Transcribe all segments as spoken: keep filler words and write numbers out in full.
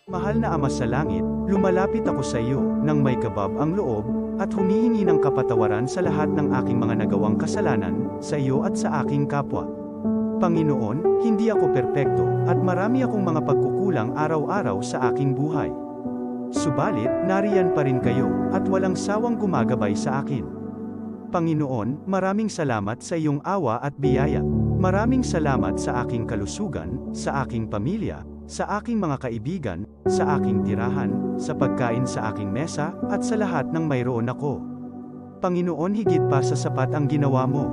Mahal na Ama sa Langit, lumalapit ako sa iyo nang may kabab ang loob at humihingi ng kapatawaran sa lahat ng aking mga nagawang kasalanan sa iyo at sa aking kapwa. Panginoon, hindi ako perpekto at marami akong mga pagkukulang araw-araw sa aking buhay. Subalit, nariyan pa rin kayo at walang sawang gumagabay sa akin. Panginoon, maraming salamat sa iyong awa at biyaya. Maraming salamat sa aking kalusugan, sa aking pamilya, sa aking mga kaibigan, sa aking tirahan, sa pagkain sa aking mesa, at sa lahat ng mayroon ako. Panginoon, higit pa sa sapat ang ginawa mo.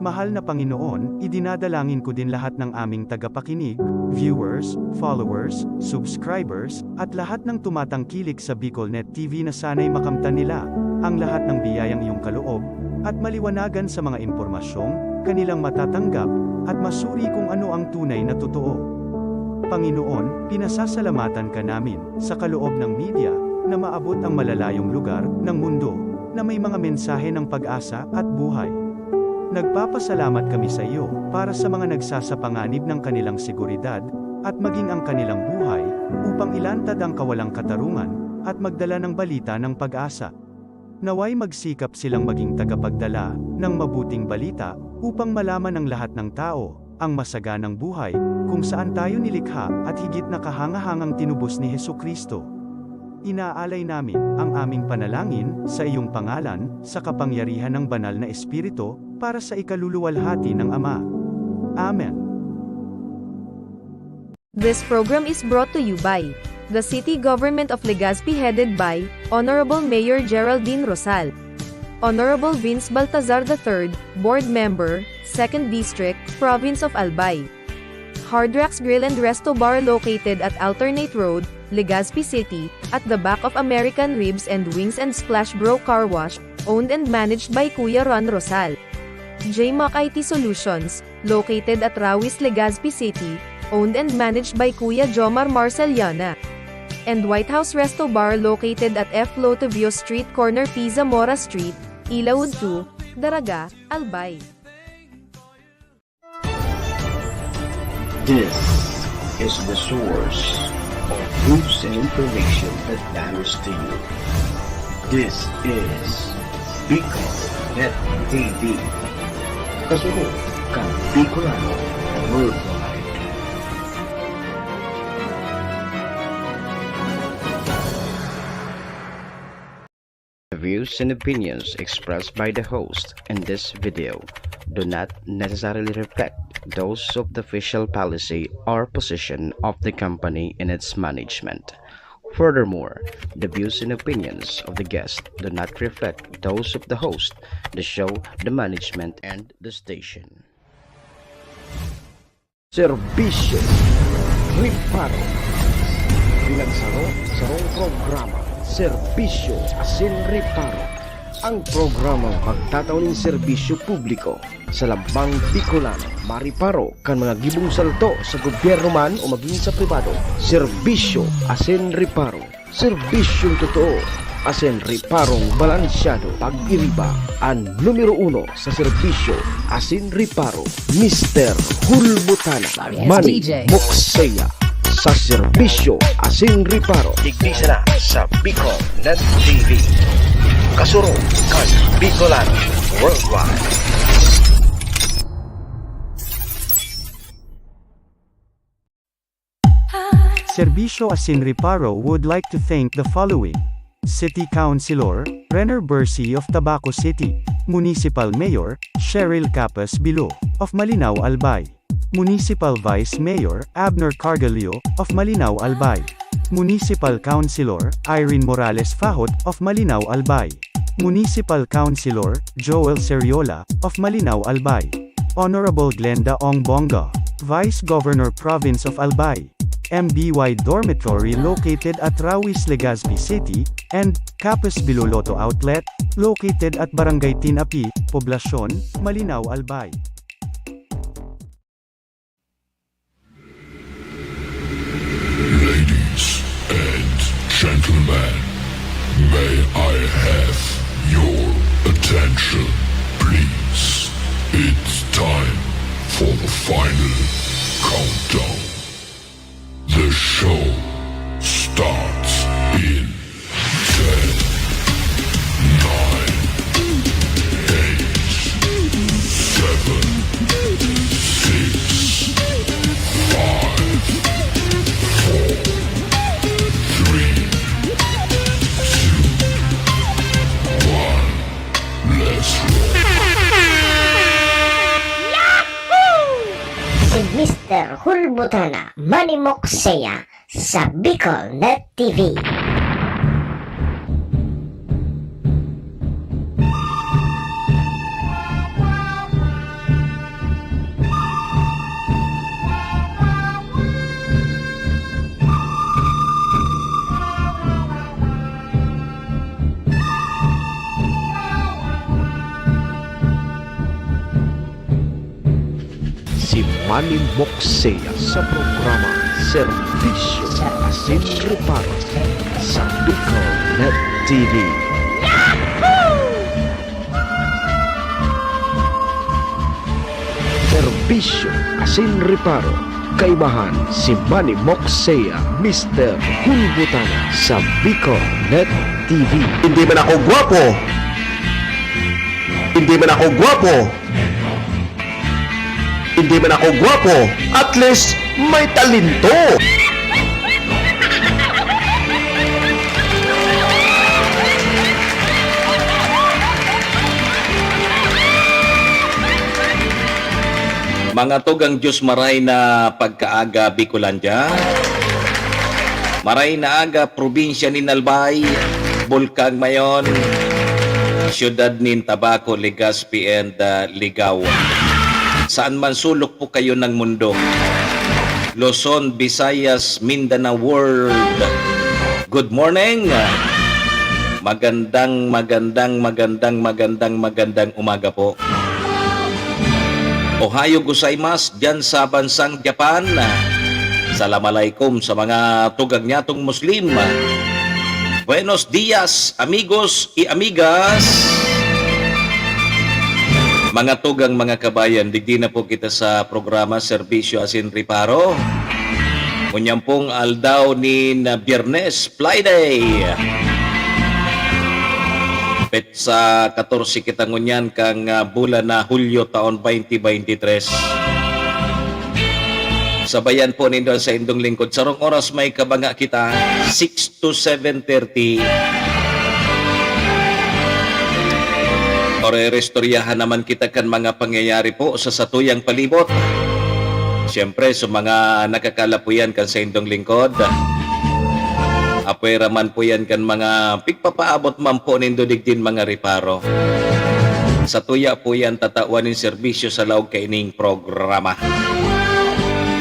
Mahal na Panginoon, idinadalangin ko din lahat ng aming tagapakinig, viewers, followers, subscribers, at lahat ng tumatangkilik sa BicolNet T V na sana'y makamtan nila ang lahat ng biyayang iyong kaloob at maliwanagan sa mga impormasyong kanilang matatanggap at masuri kung ano ang tunay na totoo. Panginoon, pinasasalamatan ka namin sa kaloob ng media na maabot ang malalayong lugar ng mundo na may mga mensahe ng pag-asa at buhay. Nagpapasalamat kami sa iyo para sa mga nagsasapanganib ng kanilang seguridad at maging ang kanilang buhay upang ilantad ang kawalang katarungan at magdala ng balita ng pag-asa. Naway magsikap silang maging tagapagdala ng mabuting balita upang malaman ng lahat ng tao ang masaganang buhay kung saan tayo nilikha at higit na kahangahangang tinubos ni Jesu-Cristo. Inaalay namin ang aming panalangin sa iyong pangalan, sa kapangyarihan ng Banal na Espiritu, para sa ikaluluwalhati ng Ama. Amen. This program is brought to you by the City Government of Legazpi, headed by Honorable Mayor Geraldine Rosal. Honorable Vince Baltazar the third, Board Member, Second District, Province of Albay. Hard Rocks Grill and Resto Bar, located at Alternate Road, Legazpi City, at the back of American Ribs and Wings and Splash Bro Car Wash, owned and managed by Kuya Ron Rosal. J Mac I T Solutions, located at Rawis, Legazpi City, owned and managed by Kuya Jomar Marceliana. And White House Resto Bar, located at F Lotovio Street, corner P Zamora Street, Ilaud two, Daraga, Albay. This is the source of news and information that matters to you. This is Bicol Net T V. Kasunod kan Bicolano Worldwide. The views and opinions expressed by the host in this video do not necessarily reflect those of the official policy or position of the company and its management. Furthermore, the views and opinions of the guest do not reflect those of the host, the show, the management, and the station. Serbisyo Reparo. Pinagsaro-sarong programa, Serbisyo asin Reparo. Ang programang magtatao nin serbisyo publiko sa lambang Bicolano, mareparo kan mga gibong salto sa gobyerno man o magin sa pribado. Serbisyo asin Reparo. Serbisyong totoo asin reparong balansyado. Pag-iriba an numero uno sa serbisyo asin reparo, Mister Hulbutana. Manny Mukseya sa serbisyo asin reparo. Digdi sana sa Bicol Net T V. Kasurog kan Bicolano Worldwide. Serbisyo asin Reparo would like to thank the following: City Councilor Renner Bercy of Tabaco City, Municipal Mayor Cheryl Capas Bilo of Malinao, Albay, Municipal Vice Mayor Abner Cargallo of Malinao, Albay, Municipal Councilor Irene Morales Fahot of Malinao, Albay, Municipal Councilor Joel Seriola of Malinao, Albay, Honorable Glenda Ong Bonga, Vice Governor, Province of Albay, M B Y Dormitory located at Rawis, Legazpi City, and Capas Bilo Lotto Outlet, located at Barangay Tinapi, Poblacion, Malinao, Albay. Ladies and gentlemen, may I have your attention, please? It's time for the final countdown. The show starts Hulbutana, Manimok Seya sa Bicol Net T V. Si Manny Moksea sa programa Serbisyo asin Reparo sa Bicol Net T V. Serbisyo asin Reparo, kaibahan si Manny Moksea, Mister Hulbutana sa Bicol Net T V. Hindi man ako gwapo. Hindi man ako gwapo. Hindi man ako gwapo. At least, may talento. Mga tugang Diyos, maray na pagkaaga, Bicolandia. Maray na aga, probinsya nin Albay, Bulkang Mayon, siyudad nin Tabaco, Legazpi, and, ah, Ligao. Saan man sulok po kayo ng mundo, Luzon, Visayas, Mindanao World, good morning! Magandang, magandang, magandang, magandang, magandang umaga po. Ohayo gozaimasu diyan sa bansang Japan. Salam alaikum sa mga tugang nyatong Muslim. Buenos dias, amigos y amigas. Mga tugang, mga kabayan, digdi na po kita sa programa Serbisyo asin Reparo. Ngunyan pong aldaw nin Biyernes, Friday. Petsa katorse kita ngunyan kan, ah, bulan na Hulyo taon twenty twenty-three. Sabayan po nindo an saindong lingkod. Sarong oras may kabanga kita, six to seven thirty. Ore-, reistoryahan naman kita kan mga pangyayari po sa satuyang palibot. Siyempre, sa mga nakakalapuyan kan saindong lingkod, apwera man po yan kan mga pigpapaabot man po nindo digdin mga reparo. Satuya po yan tatawan nin serbisyo sa laog kaining programa.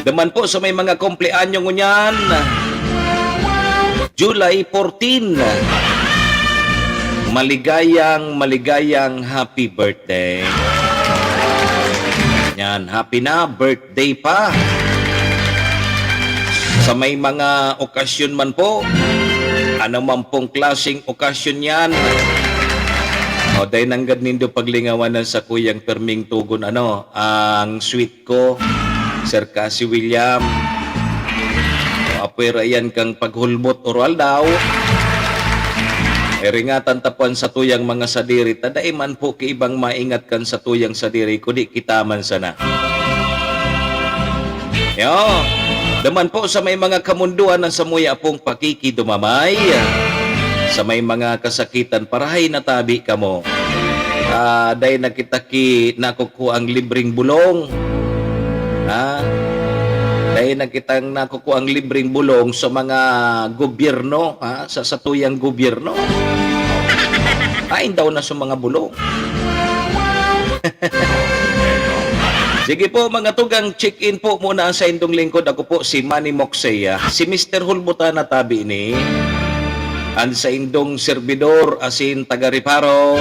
Duman po sa may mga kumpleanyo ngunyan, July fourteen. Maligayang, maligayang happy birthday. Yan, happy na birthday pa. Sa may mga okasyon man po, ano man pong klaseng okasyon yan, o, dai nanggad nindo paglingawan an sakuyang perming tugon, ano, ang sweet ko, Sir Cassie William. O, apwera iyan kan paghulbot oro aldaw. Iringatan ta po an satuyang mga sadiri, ta dai man po ki ibang maingat kan satuyang sadiri, kundi kita man sana. Yo, duman po sa may mga kamundoan na samuya pong pakikidumamay, sa may mga kasakitan, parahay na tabi kamo. Ah, dai na kita ki-, nakukuha ang libreng bulong. Ha? Dai na kitang nakukuha ang libreng bulong sa mga gobyerno, ha? Sa satuyang gobyerno. Hain daw na sa mga bulong. Sige po, mga tugang, check-in po muna ang saindong lingkod. Ako po si Manny Moksea, si Mister Hulbutana tabi ni. An saindong serbidor asin taga-Reparo.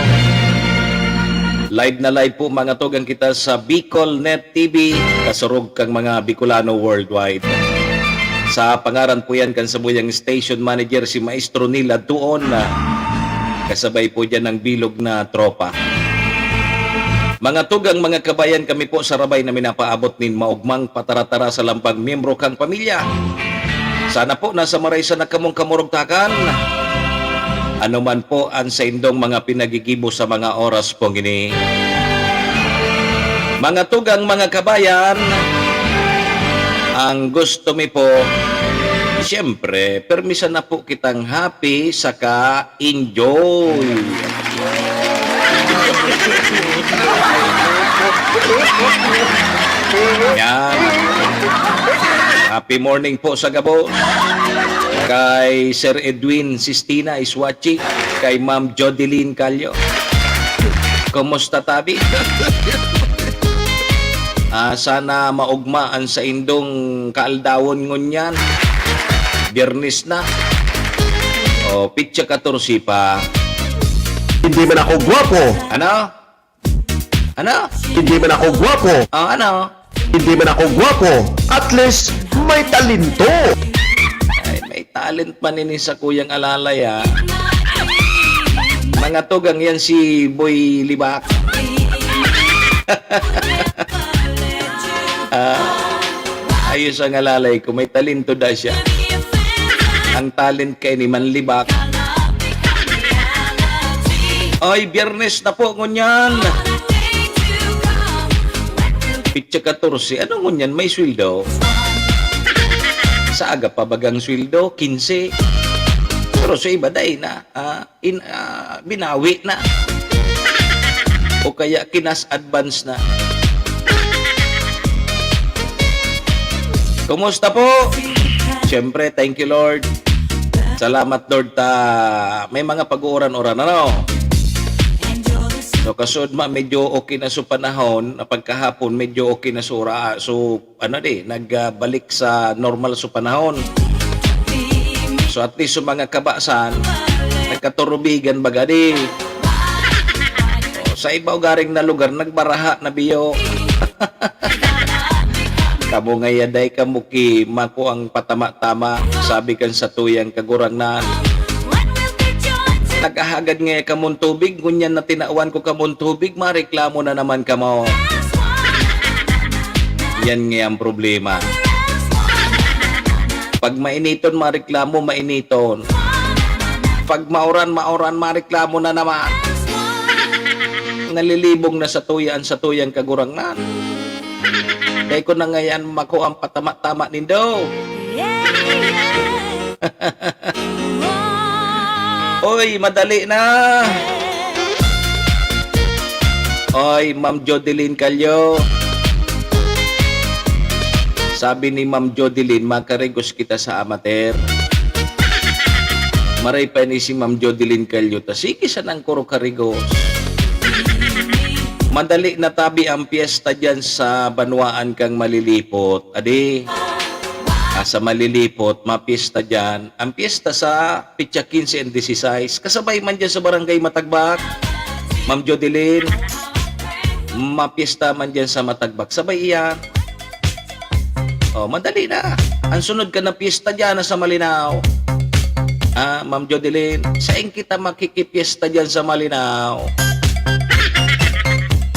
Live na live po, mga tugang, kita sa Bicol Net T V, kasurog kang mga Bicolano worldwide. Sa pangaran po yan kan samuyang station manager, si Maestro Neil Adtuon, na kasabay po dyan ng bilog na tropa. Mga tugang, mga kabayan, kami po sarabay na minapaabot nin maogmang pataratara sa lambang miyembro kang pamilya. Sana po nasa maraysa na kamong kamurugtakan. Ano man po ang saindong mga pinagigibo sa mga oras pong ini. Mga tugang, mga kabayan, ang gusto mi po, siyempre, permisan na po kitang happy saka enjoy. Yan. Happy morning po sa gabos. Kay Sir Edwin Sistina is watching. Kay Ma'am Jodeline Calio. Kumusta, tabi? Ah, sana maugma an saindong kaaldawon ngunyan. Biyernes na. O, pitsa katorse pa. Hindi man ako gwapo. Ano? Ano? Hindi man ako gwapo. O, ano? Hindi man ako gwapo. At least, may talento. Ay, may talent man ini sa kuyang alalay, ah. Mga tugang yan si Boy Libak. Ah, ayos ang alalay ko. May talento da siya. Ang talent kay ni Manlibak. Ay, Biyernes na po, ngunyan. Pitsa katorse. Ano ngunyan? May sweldo? Sa aga pa bagang sweldo? Kinse. Pero sa iba, dai na. Ah, in, ah, binawi na. O kaya kinas advance na. Kumusta po? Siyempre, thank you, Lord. Salamat, Lord, ta may mga pag-uuran-uran, ano? So, kasud ma, medyo okay na so panahon, na pagkahapon, medyo okay na so ura-, so, ano di, nagbalik sa normal so panahon. So, at least, so mga kabasan, nagkaturubigan baga di. O, sa iba ugaring na lugar, nagbaraha na biyo. Kamo ngaya, dai kamo ki makuang patama-tama, sabi kan satuyang kagurangnan. Naghahagad ngaya kamon tubig, ngunyan na tinawan ko kamon tubig, mareklamo na naman kamo. Yan ngaya ang problema. Pag mainiton, mareklamo, mainiton. Pag mauran, mauran, mareklamo na naman. Nalilibong na satuya an satuyang kagurangnan. Dai ko na ngayan makuang patama-tama nindo. Oy, madali na. Oy, Ma'am Jodeline Calio. Sabi ni Ma'am Jodeline, "Makarigos kita sa amater." Maray pa ni si Ma'am Jodeline Calio ta, sige sanang kuro karigos. Madali na tabi ang piyesta diyan sa banwaan kang Malilipot. Adi, ah, sa Malilipot, mapiyesta diyan. Ang piyesta sa pitsa kinse and disisais. Kasabay man diyan sa Barangay Matagbak, Ma'am Jodeline, mapiyesta man diyan sa Matagbak. Sabay iyan. Oh, madali na. Ang sunod ka na piyesta diyan na sa Malinao. Ah, Ma'am Jodeline, sain kita makikipyesta diyan sa Malinao?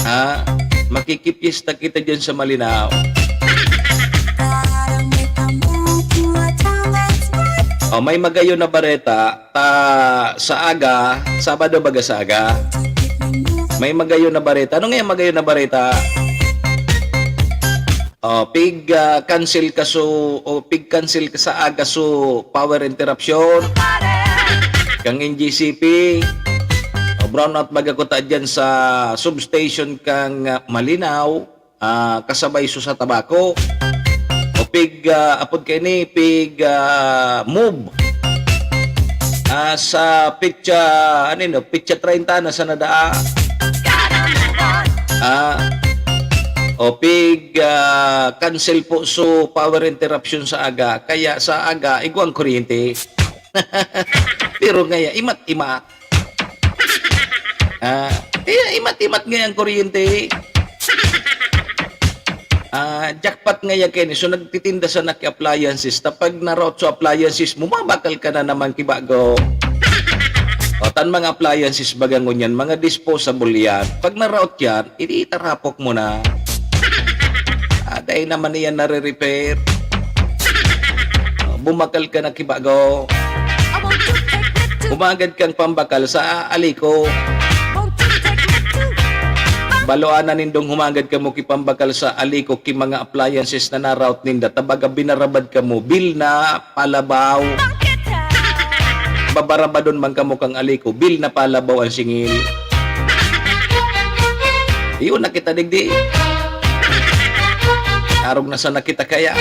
Ha? Makikipyesta kita diyan sa Malinao. Oh, may magayon na bareta. Ta, sa aga, Sabado baga sa aga, may magayon na bareta. Ano nga yung magayon na bareta? Oh, pig, ah, cancel ka so, o pig cancel ka sa aga so power interruption. Kang N G C P. Oh, brownout baga ko ta dyan sa substation kang, ah, Malinao. Ah, kasabay so sa tabako. O pig, ah, apod kaini, pig, ah, move. Ah, sa pitsa, ano yun, pitsa treinta na sa nadaa. Ah, o pig, ah, cancel po so power interruption sa aga. Kaya sa aga, igwang kuryente. Pero ngaya, imat-imat. Ah, kaya imat-imat ngaya ang kuryente. Ah, jackpot ngaya kini. So, nagtitinda sa naki appliances. Ta pag na-rout so appliances mo, mabakal ka na naman kibago. O, tan mga appliances baga ngunyan, mga disposable yan. Pag na-rout yan, initarapok mo na. Ah, dai naman iyan nare-repair. O, bumakal ka na kibago. Humagad kang pambakal sa Alico. Baloan na nindong humagad kamo ki pambakal sa Alico ki mga appliances na na-rout ninda. Ta baga binarabad kamo, bill na palabaw. Babarabadon man kamo kang Alico, bill na palabaw ang singil. Iyo na kita digdi. Arog na sana kita kaya.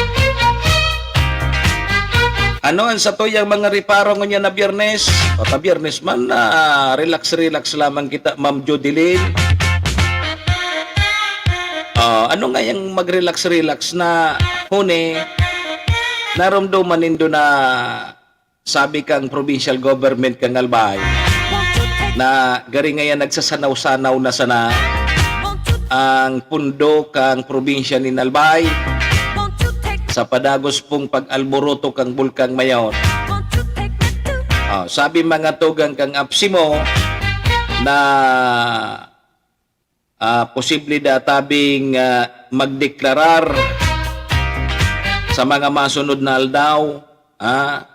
Ano ang satuyang mga reparo ngunyan na Biyernes? O ta Biyernes man, ah, relax-relax lamang kita, Ma'am Jodeline. Ah, ano nga yang mag-relax-relax na huni? Naromdoman nindo na sabi kang provincial government kang Albay na gari ngayan nagsasanaw-sanaw na sana ang pundo kang probinsya nin Albay sa padagos pong pag-alboroto kang Bulkang Mayon. Ah, sabi mga tugang kang APSEMO na ah, posible da tabing, ah, magdeklarar sa mga masunod na aldaw, ah,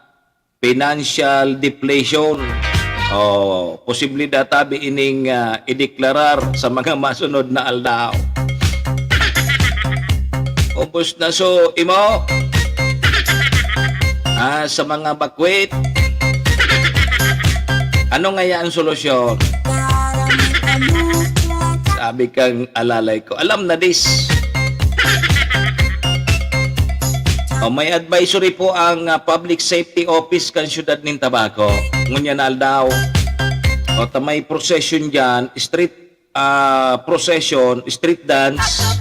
financial deflation. O, posible da tabi ining, ah, ideklarar sa mga masunod na aldaw. Ubos na so imo. Ah, sa mga bakwit. Ano ngaya ang solusyon? Sabi kang alalay ko, alam na dis. O, may advisory po ang, ah, Public Safety Office kan siyudad nin Tabaco. Ngunyan na aldaw. O, ta may procession dyan, street ah, procession, street dance,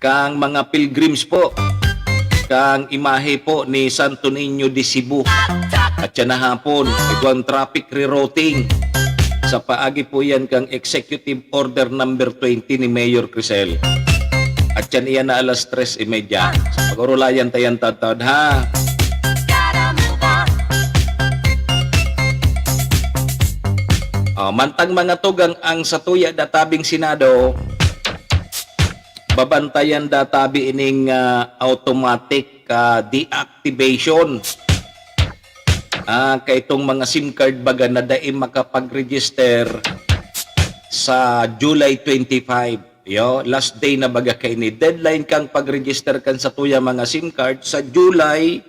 kang mga pilgrims po, kang imahe po ni Santo Niño de Cebu. At siya na hapon, igwang traffic rerouting. Sa paagi po yan kang Executive Order number twenty ni Mayor Crisel. At yan iyan na alas tres y media. Sa pag-urulayan tayan taod-taod, ha? Oh, mantang mga tugang ang satuya da tabing Senado, babantayan da tabi ining, ah, automatic, ah, deactivation. Ah, kaitong mga SIM card baga na dai makapag-register sa July twenty-five. Yo, last day na baga kaini. Deadline kang pag-register kan satuya mga SIM card sa July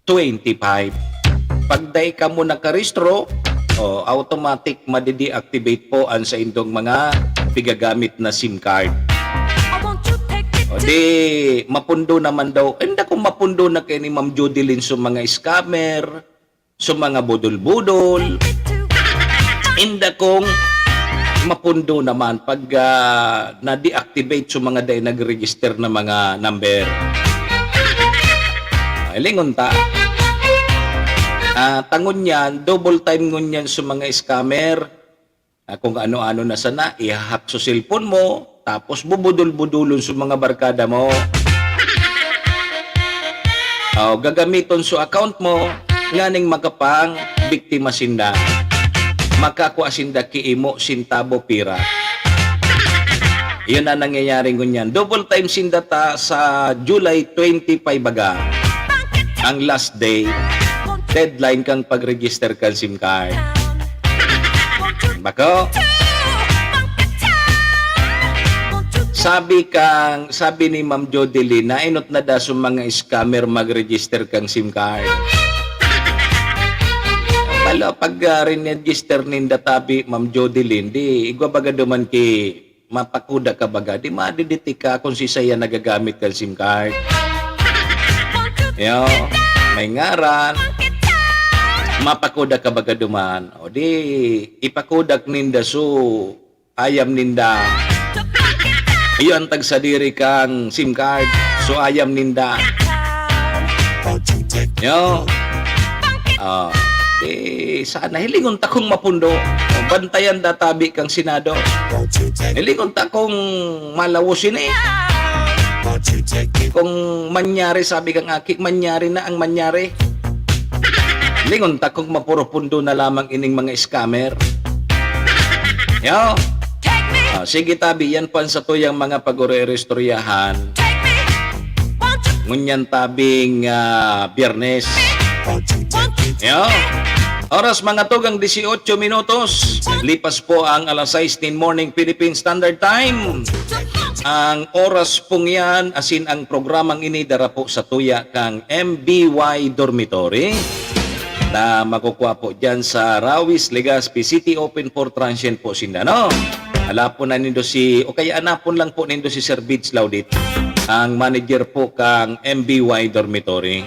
twenty-five. Pag dai kamo nakarehistro, oh, automatic made-deactivate po ang saindong mga pigagamit na SIM card. O di, mapundo naman daw. Inda kung mapundo na kaini Ma'am Jodeline sa mga scammer, sa mga budol-budol. Inda kung mapundo naman pag, ah, na-deactivate sa mga dai nag-register na mga number. Ay, lingon ta. Ah, ta ngunyan, double time ngunyan sa mga scammer. Ah, kung ano-ano na sana, ihahack sa cellphone mo, tapos bubudol-budulon sa mga barkada mo. O, gagamiton sa account mo, nganing makapang biktima sinda. Makakua sinda ki imo sintabo pira. Iyon ang nangyayari ngunyan. Double time sinda ta sa July twenty-five baga. Ang last day, deadline kang pag-register kan SIM card. Bako? Sabi kang, sabi ni Ma'am Jodeline, nainot na da sa mga scammer mag-register kang SIM card. Balo, pag, ah, rin-register ninda tabi, Ma'am Jodeline, di, igwa baga duman ki mapakuda ka baga, di madiditik ka kung sisay an nagagamit kan SIM card. Yo, may ngaran. Mapakuda ka baga duman. O di, ipakudak ninda su ayam ninda. Iyo an tagsadiri kang SIM card. Su ayam ninda. Yo. Ah, di sana hilingon ta kung mapundo. Bantayan da tabi kang Senado. Hilingon ta kung malawos ini. Kung manyari, sabi kang aki, manyari na ang manyari. Lingon ta kung mapuro pundo na lamang ining mga scammer. Yo. Ah, sige tabi, yan pa ang satuyang mga pag-uri-istoryahan. Ngunyan tabing, ah, Biyernes. Yo. Oras, mga tugang, dieciocho minutos. Lipas po ang alas sais nin morning Philippine Standard Time. Ang oras pong yan, asin ang programang ini, dara po sa tuya kang M B Y Dormitory na makukuha po dyan sa Rawis, Legazpi City. Open for transient po sinda, no? Alapon na nindo si, o kaya anapon lang po nindo si Sir Bids Laudit. ang manager po kang M B Y Dormitory.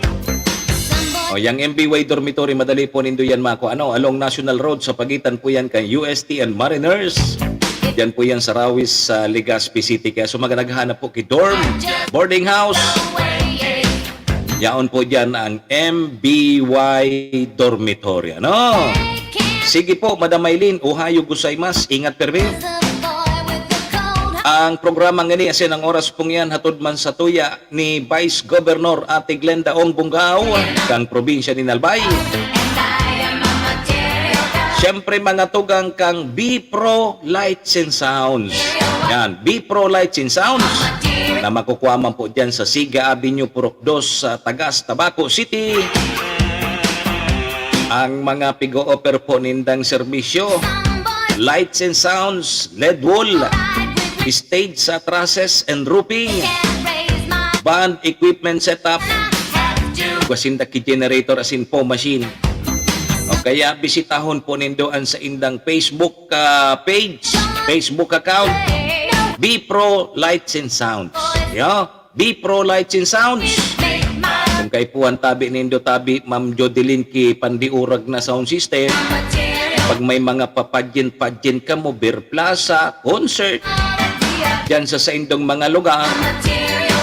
O, yang M B Y Dormitory, madali po nindo yan makua, ano, along National Road, sa pagitan po yan kan U S T and Mariners. Diyan po yan sa Rawis, sa Legazpi City. Kaya sa mga naghahanap po ki dorm, boarding house, yaon po diyan ang M B Y Dormitory. Ano? Sige po, Madam Maylin, ohayo gozaimasu. Ingat permi. Ang programa ngani, asin ang oras pong yan, hatod man sa tuya ni Vice Governor Ate Glenda Ong Bungao, kang probinsya ni Albay. Siyempre, mga tugang kang B Pro Lights and Sounds. Yan, B Pro Lights and Sounds na makukuha man po dyan sa Siga Avenue, Purok Dos, sa Tagas, Tabaco City. Ang mga pigo-offer po nindang serbisyo, lights and sounds, L E D wall, stage sa trusses and roofing, band equipment setup, ug sinda ki generator asin foam machine. O kaya bisitahon po nindo an saindang Facebook, ah, page, Facebook account, B Pro Lights and Sounds. Yo, B Pro Lights and Sounds. Kung kaipuhan tabi nindo, tabi Ma'am Jodeline ki pandiurag na sound system, pag may mga pa-pageant-pageant kamo, Beer Plaza, concert, diyan sa saindong mga lugar,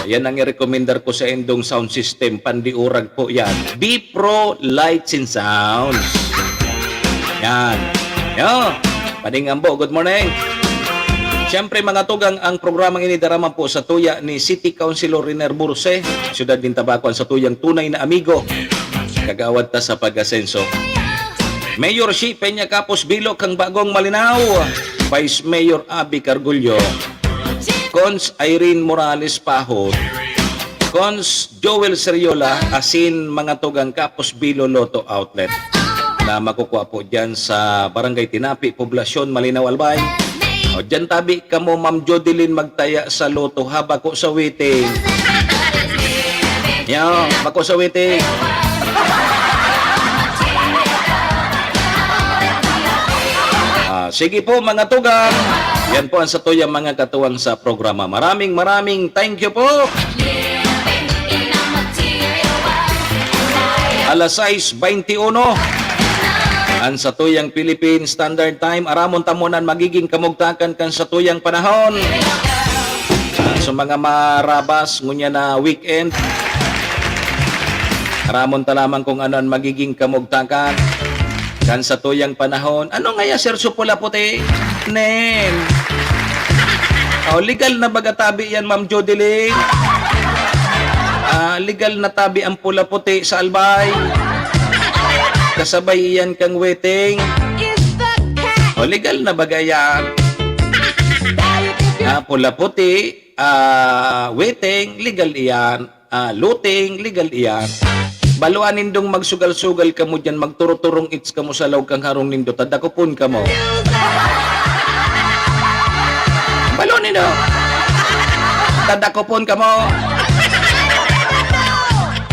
yan ang i-recommendar ko saindong sound system, pandiurag po yan. B Pro Lights and Sounds. Yan. Yo, Pading Ambo, good morning. Siyempre, mga tugang, ang programang ini dara man po sa tuya ni City Councilor Riner Burse, siyudad nin Tabaco, ang satuyang tunay na amigo. Kagawad ta sa pag-asenso. Mayor Shi Peña Capos Bilo kang Bagong Malinao, Vice Mayor Abby Cargullo, Cons Irene Morales Pahot, Cons Joel Seriola, asin mga tugang Capos Bilo Lotto Outlet na makukuha po dyan sa Barangay Tinapi, Poblacion, Malinao, Albay. O, dyan tabi kamo, Ma'am Jodeline, magtaya sa Lotto ha, bako sa waiting. Yo, bako sa waiting. Ah, sige po, mga tugang. Yan po ang satuyang mga katuwang sa programa. Maraming, maraming thank you po. Alas sais beintiuno. An satuyang Philippine Standard Time, aramon ta muna an magiging kamugtakan kan satuyang panahon. Ah, sa mga marabas, ngunyan na weekend, aramon ta lamang kung ano an magiging kamugtakan kan satuyang panahon. Ano ngaya, Sir, so pula puti? Nen. Oh, legal na baga tabi yan, Ma'am Jodeline? Ah, legal na tabi ang pula puti sa Albay? Kasabay iyan kang waiting? Oh, legal na baga yan? Ah, pula puti, ah, waiting, legal iyan. Ah, looting, legal iyan. Baloan nindong magsugal-sugal kamo diyan, magturot-turong its kamo sa laog kan harong nindo, tadakopon kamo. Baloan nindo. Tadakopon kamo.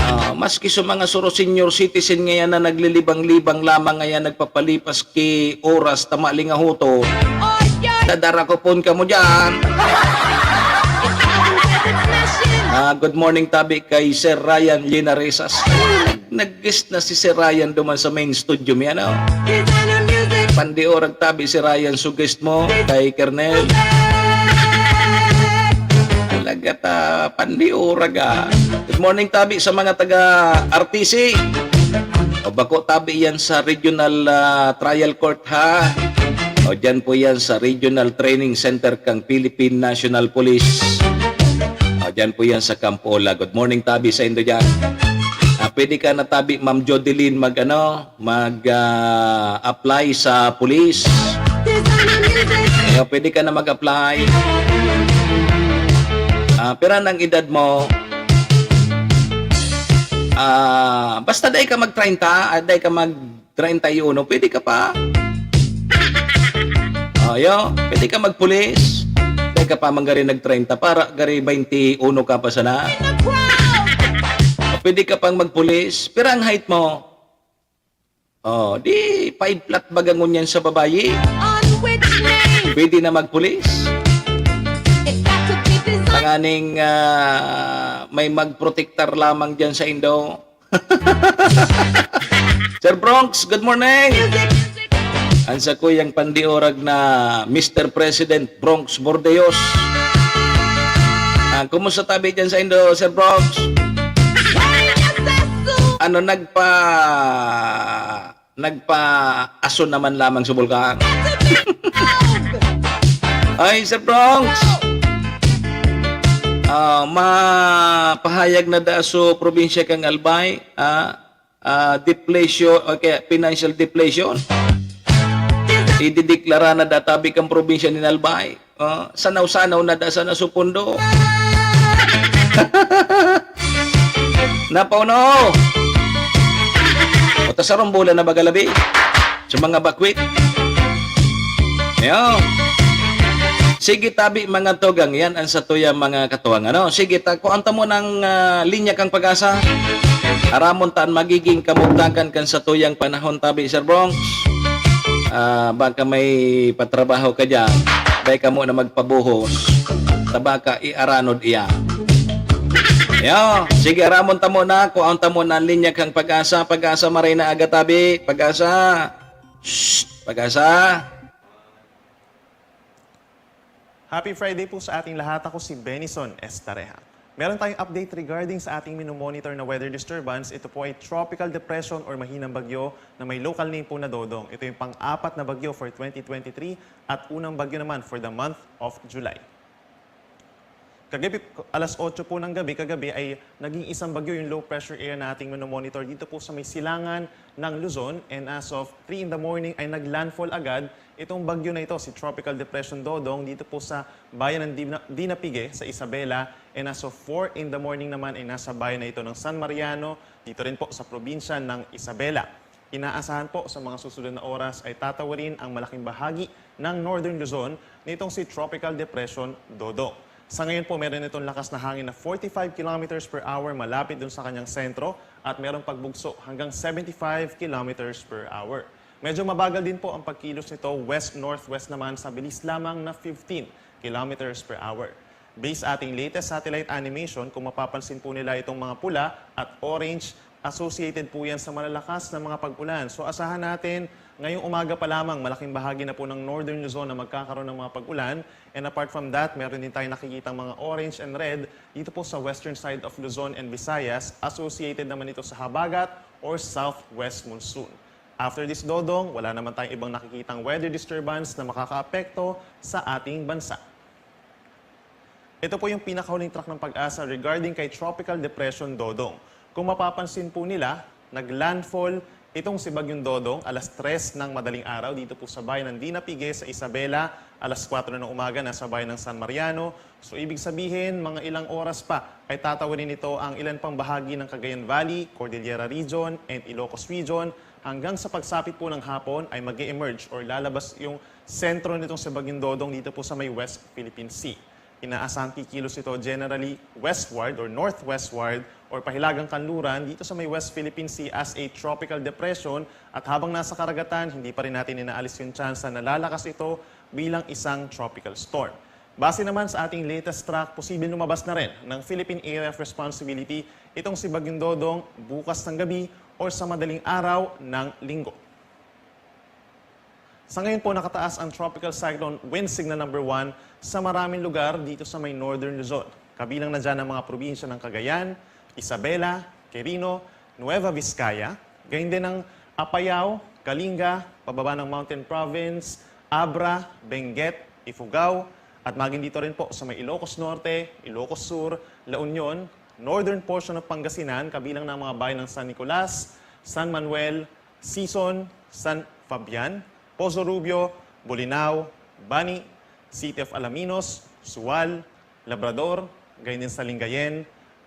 Ah, maski sa mga suro senior citizen ngayan na naglilibang-libang lamang ngayan, nagpapalipas ki oras, tama lingahoto. Tadarakopon kamo diyan. Ah, good morning tabi kay Sir Ryan Linaresas. Nag-guest na si Sir Ryan duman sa main studio mi, ano? Pandiorag tabi si Ryan, so guest mo kay Kernel. Talaga ta, pandiorag, ah. Good morning tabi sa mga taga R T C. O bako tabi yan sa Regional, ah, Trial Court, ha? O dyan po yan sa Regional Training Center kang Philippine National Police. O dyan po yan sa Campola. Good morning tabi sa indo dyan. Ah, pwede ka na tabi, Ma'am Jodeline, mag ano, mag, ah, apply sa police. Kaya pwede ka na mag-apply. Ah, pira nang edad mo? Ah, basta dai ka mag treinta, ah, dai ka mag treinta y uno, pwede ka pa. Oh, yo, pwede ka magpulis. Dai ka pa man gari nag treinta, para gari baynte uno ka pa sana. Pwede ka pang magpulis. Pira ang height mo? Oh, di five flat baga ngunyan sa babayi. On which name? Pwede na magpulis. It got to be designed. Tanganing, ah, may magprotektar lamang diyan sa Indo. Sir Bronx, good morning. Ang sakuyang pandiorag na Mister President Bronx Bordeos. Ah, kumusta tabi diyan sa Indo, Sir Bronx? Ano, nagpa-, nagpa-aso naman lamang sa bulkan? Ay, Sir Bronx! Ah, mapahayag na da so probinsya kang Albay, ah, ah, deflation, o kaya financial deflation. Idideklara na da tabi kang probinsya nin Albay. Ah, sanaw-sanaw na da sana so pondo. Napauno! O, ta sarong bola na baga labi. Sa mga bakwit. Ayan. Sige, tabi, mga tugang. Yan ang satuya, mga katuwang. Ano? Sige, ta, kuhaan ta mo ng, ah, linya kang pag-asa. Aramon ta an magiging kamugtakan kan satuyang panahon, tabi, Sir Bronx. Ah, baka may patrabaho ka dyan. Dai ka mo na magpabuhos. Ta baka iaranod iya. Yo, sige, aramon ta mo na. Kuhaan ta mo na an linya kang pag-asa. Pag-asa, maray na aga, tabi. Pag-asa. Shh! Pag-asa. Happy Friday po sa ating lahat. Ako si Benison Estareja. Meron tayong update regarding sa ating minomonitor na weather disturbance. Ito po ay tropical depression or mahinang bagyo na may local name po na Dodong. Ito yung pang-apat na bagyo for twenty twenty-three at unang bagyo naman for the month of July. Kagabi, alas otso po ng gabi, kagabi ay naging isang bagyo yung low pressure area na ating minomonitor dito po sa may silangan ng Luzon. And as of three in the morning ay naglandfall agad itong bagyo na ito, si Tropical Depression Dodong, dito po sa bayan ng Dina-, Dinapigue, sa Isabela. And as of four in the morning naman ay nasa bayan na ito ng San Mariano, dito rin po sa probinsya ng Isabela. Inaasahan po sa mga susunod na oras ay tatawarin ang malaking bahagi ng Northern Luzon nitong si Tropical Depression Dodong. Sa ngayon po, meron itong lakas na hangin na forty-five kilometers per hour malapit dun sa kanyang sentro at merong pagbugso hanggang seventy-five kilometers per hour. Medyo mabagal din po ang pagkilos nito west-northwest naman sa bilis lamang na fifteen kilometers per hour. Based sa ating latest satellite animation, kung mapapansin po nila itong mga pula at orange, associated po yan sa malalakas na mga pag-ulan. So, asahan natin, ngayong umaga pa lamang, malaking bahagi na po ng Northern Luzon na magkakaroon ng mga pag-ulan. And apart from that, meron din tayong nakikitang mga orange and red dito po sa western side of Luzon and Visayas. Associated naman ito sa habagat or southwest monsoon. After this, Dodong, wala naman tayong ibang nakikitang weather disturbance na makakaapekto sa ating bansa. Ito po yung pinakahuling track ng Pag-asa regarding kay Tropical Depression Dodong. Kung mapapansin po nila, nag-landfall itong si Bagyong Dodong alas tres ng madaling araw dito po sa bayan ng Dinapigue sa Isabela, alas kwatro ng umaga na sa bayan ng San Mariano. So, ibig sabihin, mga ilang oras pa ay tatawarin nito ang ilan pang bahagi ng Cagayan Valley, Cordillera Region, and Ilocos Region. Hanggang sa pagsapit po ng hapon ay mag-e-emerge or lalabas yung sentro nitong si Bagyong Dodong dito po sa may West Philippine Sea. Inaasahang kikilos ito generally westward or northwestward or pahilagang kanluran dito sa may West Philippine Sea as a tropical depression, at habang nasa karagatan, hindi pa rin natin inaalis yung tsansa na lalakas ito bilang isang tropical storm. Base naman sa ating latest track, posibleng lumabas na rin ng Philippine Area of Responsibility itong si Bagyong Dodong bukas ng gabi or sa madaling araw ng Linggo. Sa ngayon po, nakataas ang Tropical Cyclone Wind Signal number one sa maraming lugar dito sa may Northern Luzon. Kabilang na dyan ang mga probinsya ng Cagayan, Isabela, Quirino, Nueva Vizcaya, gayon din ang Apayao, Kalinga, pababa ng Mountain Province, Abra, Benguet, Ifugao, at maging dito rin po sa may Ilocos Norte, Ilocos Sur, La Union, northern portion ng Pangasinan, kabilang na ang mga bayan ng San Nicolas, San Manuel, Sison, San Fabian, Pozo Rubio, Bolinao, Bani, City of Alaminos, Sual, Labrador, gayon din sa Lingayen,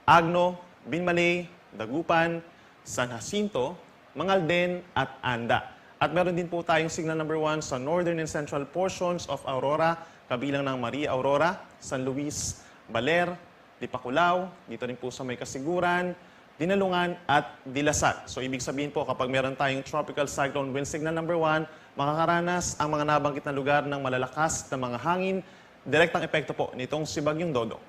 Agno, Binmaley, Dagupan, San Jacinto, Mangalden, at Anda. At meron din po tayong signal number one sa northern and central portions of Aurora, kabilang ng Maria Aurora, San Luis, Baler, Dipaculao, dito rin po sa may Kasiguran, Dinalungan at Dilasag. So, ibig sabihin po, kapag meron tayong Tropical Cyclone Wind Signal number one, makakaranas ang mga nabanggit na lugar ng malalakas na mga hangin, direktang epekto po nitong si Bagyong Dodong.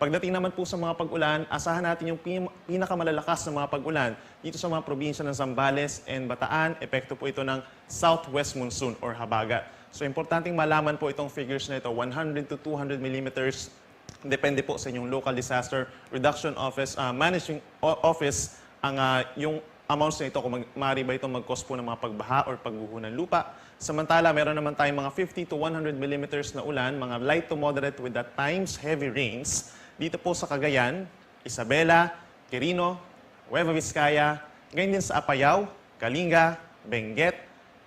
Pagdating naman po sa mga pag-ulan, asahan natin yung pin- pinakamalalakas na mga pag-ulan dito sa mga probinsya ng Zambales and Bataan. Epekto po ito ng southwest monsoon or habagat. So, importanteng malaman po itong figures na ito, one hundred to two hundred millimeters. Depende po sa inyong local disaster reduction office, ah, managing o- office, ang, ah, yung amounts na ito, kung mag- maaari ba itong mag-cause po ng mga pagbaha or pagguho ng lupa. Samantala, meron naman tayong mga fifty to one hundred millimeters na ulan, mga light to moderate with at times heavy rains, dito po sa Cagayan, Isabela, Quirino, Nueva Vizcaya, ganyan din sa Apayao, Kalinga, Benguet,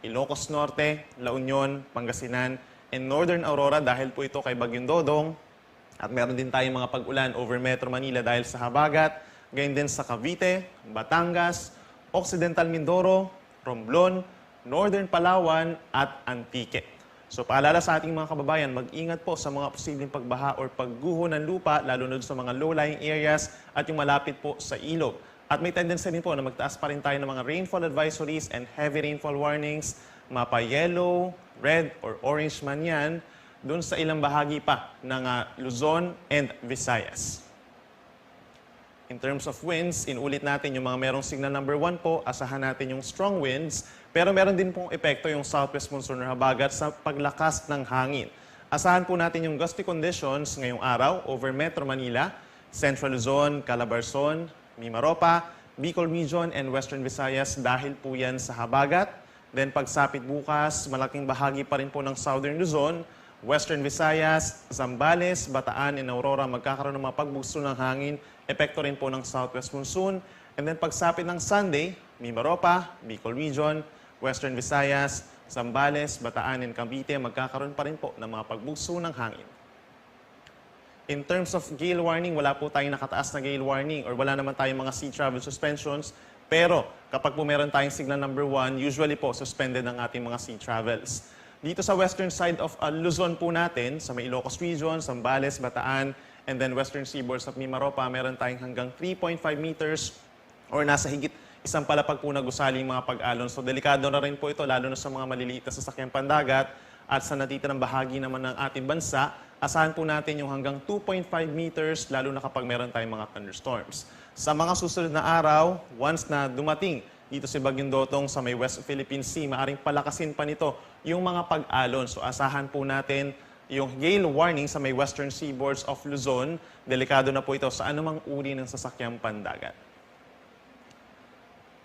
Ilocos Norte, La Union, Pangasinan, and Northern Aurora dahil po ito kay Bagyong Dodong. At meron din tayong mga pag-ulan over Metro Manila dahil sa habagat, ganyan din sa Cavite, Batangas, Occidental Mindoro, Romblon, Northern Palawan at Antique. So, paalala sa ating mga kababayan, mag-ingat po sa mga posibleng pagbaha or pagguho ng lupa, lalo na sa mga low-lying areas at yung malapit po sa ilog. At may tendency din po na magtaas pa rin tayo ng mga rainfall advisories and heavy rainfall warnings, mapa-yellow, red, or orange man yan, dun sa ilang bahagi pa ng, ah, Luzon and Visayas. In terms of winds, inulit natin yung mga merong signal number one po, asahan natin yung strong winds, pero meron din pong epekto yung southwest monsoon or habagat sa paglakas ng hangin. Asahan po natin yung gusty conditions ngayong araw over Metro Manila, Central Luzon, Calabarzon, Mimaropa, Bicol Region, and Western Visayas dahil po yan sa habagat. Then pagsapit bukas, malaking bahagi pa rin po ng Southern Luzon, Western Visayas, Zambales, Bataan, and Aurora magkakaroon ng mga pagbugso ng hangin, epekto rin po ng southwest monsoon. And then pagsapit ng Sunday, Mimaropa, Bicol Region, Western Visayas, Zambales, Bataan, and Cavite magkakaroon pa rin po ng mga pagbugso ng hangin. In terms of gale warning, wala po tayong nakataas na gale warning or wala naman tayong mga sea travel suspensions. Pero kapag po meron tayong signal number one, usually po suspended ang ating mga sea travels. Dito sa western side of, uh, Luzon po natin, sa may Ilocos Region, Zambales, Bataan, and then western seaboards of Mimaropa, meron tayong hanggang three point five meters or nasa higit isang palapag po na gusaling mga pag-alon. So, delikado na rin po ito, lalo na sa mga maliliit na sasakyang pandagat at sa natitirang bahagi naman ng ating bansa. Asahan po natin yung hanggang two point five meters, lalo na kapag meron tayong mga thunderstorms. Sa mga susunod na araw, once na dumating dito si Bagyong Dodong sa may West Philippine Sea, maaring palakasin pa nito yung mga pag-alon. So, asahan po natin yung gale warning sa may western seaboards of Luzon. Delikado na po ito sa anumang uri ng sasakyang pandagat.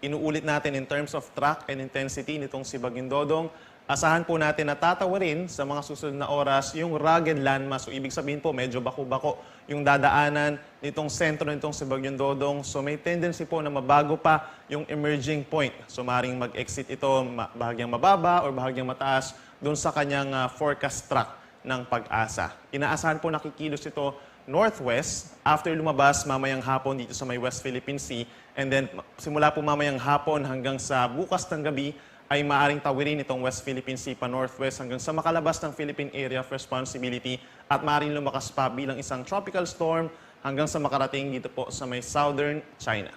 Inuulit natin in terms of track and intensity nitong si Bagyong Dodong. Asahan po natin na tatawarin sa mga susunod na oras yung rugged landmass. So, ibig sabihin po, medyo bako-bako yung dadaanan nitong sentro nitong si Bagyong Dodong. So, may tendency po na mabago pa yung emerging point. So, maring mag-exit ito ma- bahagyang mababa or bahagyang mataas doon sa kanyang, ah, forecast track ng PAGASA. Inaasahan po na kikilos ito northwest after lumabas mamayang hapon dito sa may West Philippine Sea. And then, simula po mamayang hapon hanggang sa bukas ng gabi ay maaring tawirin itong West Philippine Sea pa northwest hanggang sa makalabas ng Philippine Area of Responsibility at maaring lumakas pa bilang isang tropical storm hanggang sa makarating dito po sa may southern China.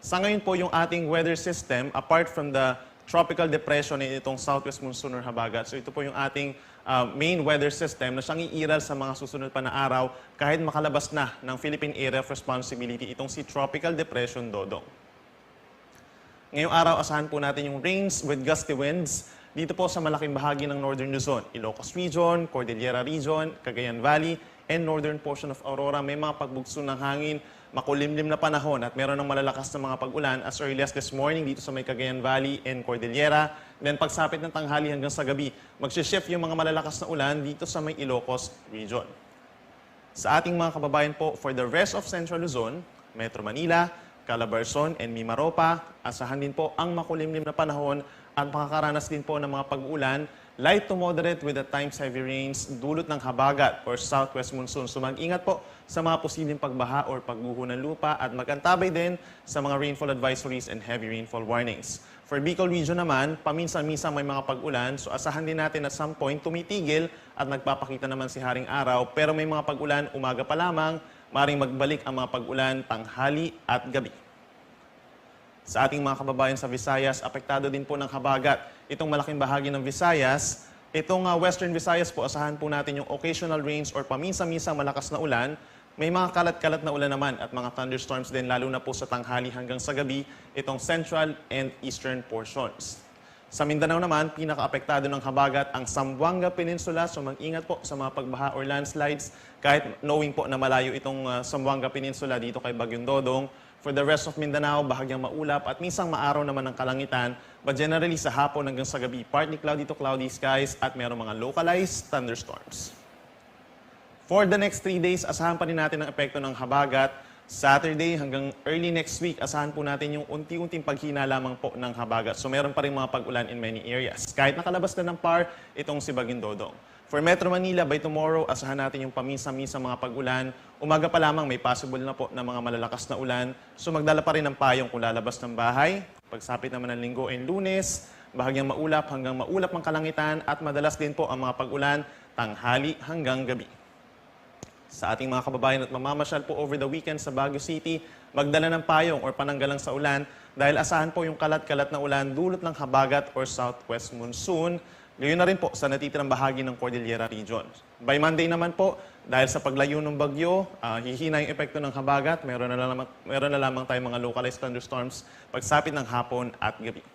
Sa ngayon po, yung ating weather system, apart from the tropical depression and itong southwest monsoon or habagat, so ito po yung ating, ah, main weather system na siyang iiral sa mga susunod pa na araw kahit makalabas na ng Philippine Area of Responsibility itong si Tropical Depression Dodong. Ngayong araw, asahan po natin yung rains with gusty winds dito po sa malaking bahagi ng Northern Luzon, Ilocos Region, Cordillera Region, Cagayan Valley, and northern portion of Aurora. May mga pagbugso ng hangin, makulimlim na panahon at meron ng malalakas na mga pag-ulan as early as this morning dito sa may Cagayan Valley and Cordillera. Then pagsapit ng tanghali hanggang sa gabi, magsishift yung mga malalakas na ulan dito sa may Ilocos Region. Sa ating mga kababayan po, for the rest of Central Luzon, Metro Manila, Calabarzon, and Mimaropa, asahan din po ang makulimlim na panahon at makakaranas din po ng mga pag-uulan, light to moderate with at times heavy rains, dulot ng habagat or southwest monsoon. So mag-ingat po sa mga posibleng pagbaha or pagguho ng lupa at mag-antabay din sa mga rainfall advisories and heavy rainfall warnings. For Bicol Region naman, paminsan-minsan may mga pag-ulan, so asahan din natin at some point tumitigil at nagpapakita naman si Haring Araw, pero may mga pag-ulan umaga pa lamang, maring magbalik ang mga pag-ulan tanghali at gabi. Sa ating mga kababayan sa Visayas, apektado din po ng habagat itong malaking bahagi ng Visayas, Itong ah, Western Visayas po, asahan po natin yung occasional rains or paminsan-minsang malakas na ulan. May mga kalat-kalat na ulan naman at mga thunderstorms din, lalo na po sa tanghali hanggang sa gabi, itong central and eastern portions. Sa Mindanao naman, pinakaapektado ng habagat ang Zamboanga Peninsula, so mag-ingat po sa mga pagbaha or landslides, kahit knowing po na malayo itong ah, Zamboanga Peninsula dito kay Bagyong Dodong. For the rest of Mindanao, bahagyang maulap at minsang maaraw naman ang kalangitan, but generally sa hapon hanggang sa gabi, partly cloudy to cloudy skies at merong mga localized thunderstorms. For the next three days, asahan pa rin natin ang epekto ng habagat. Saturday hanggang early next week, asahan po natin yung unti-unting paghina lamang po ng habagat. So meron pa rin mga pag-ulan in many areas. Kahit nakalabas na ng par itong si Bagyong Dodong. For Metro Manila, by tomorrow, asahan natin yung paminsan-minsang mga pag-ulan. Umaga pa lamang, may possible na po ng mga malalakas na ulan. So magdala pa rin ng payong kung lalabas ng bahay. Pagsapit naman ng linggo and lunes, bahagyang maulap hanggang maulap ang kalangitan at madalas din po ang mga pag-ulan tanghali hanggang gabi. Sa ating mga kababayan at mamamasyal po over the weekend sa Baguio City, magdala ng payong or pananggalang sa ulan dahil asahan po yung kalat-kalat na ulan dulot ng habagat or southwest monsoon, gayon na rin po sa natitirang bahagi ng Cordillera Region. By Monday naman po, dahil sa paglayo ng bagyo, ah, hihina yung epekto ng habagat, meron na, lamang, meron na lamang tayong mga localized thunderstorms pagsapit ng hapon at gabi.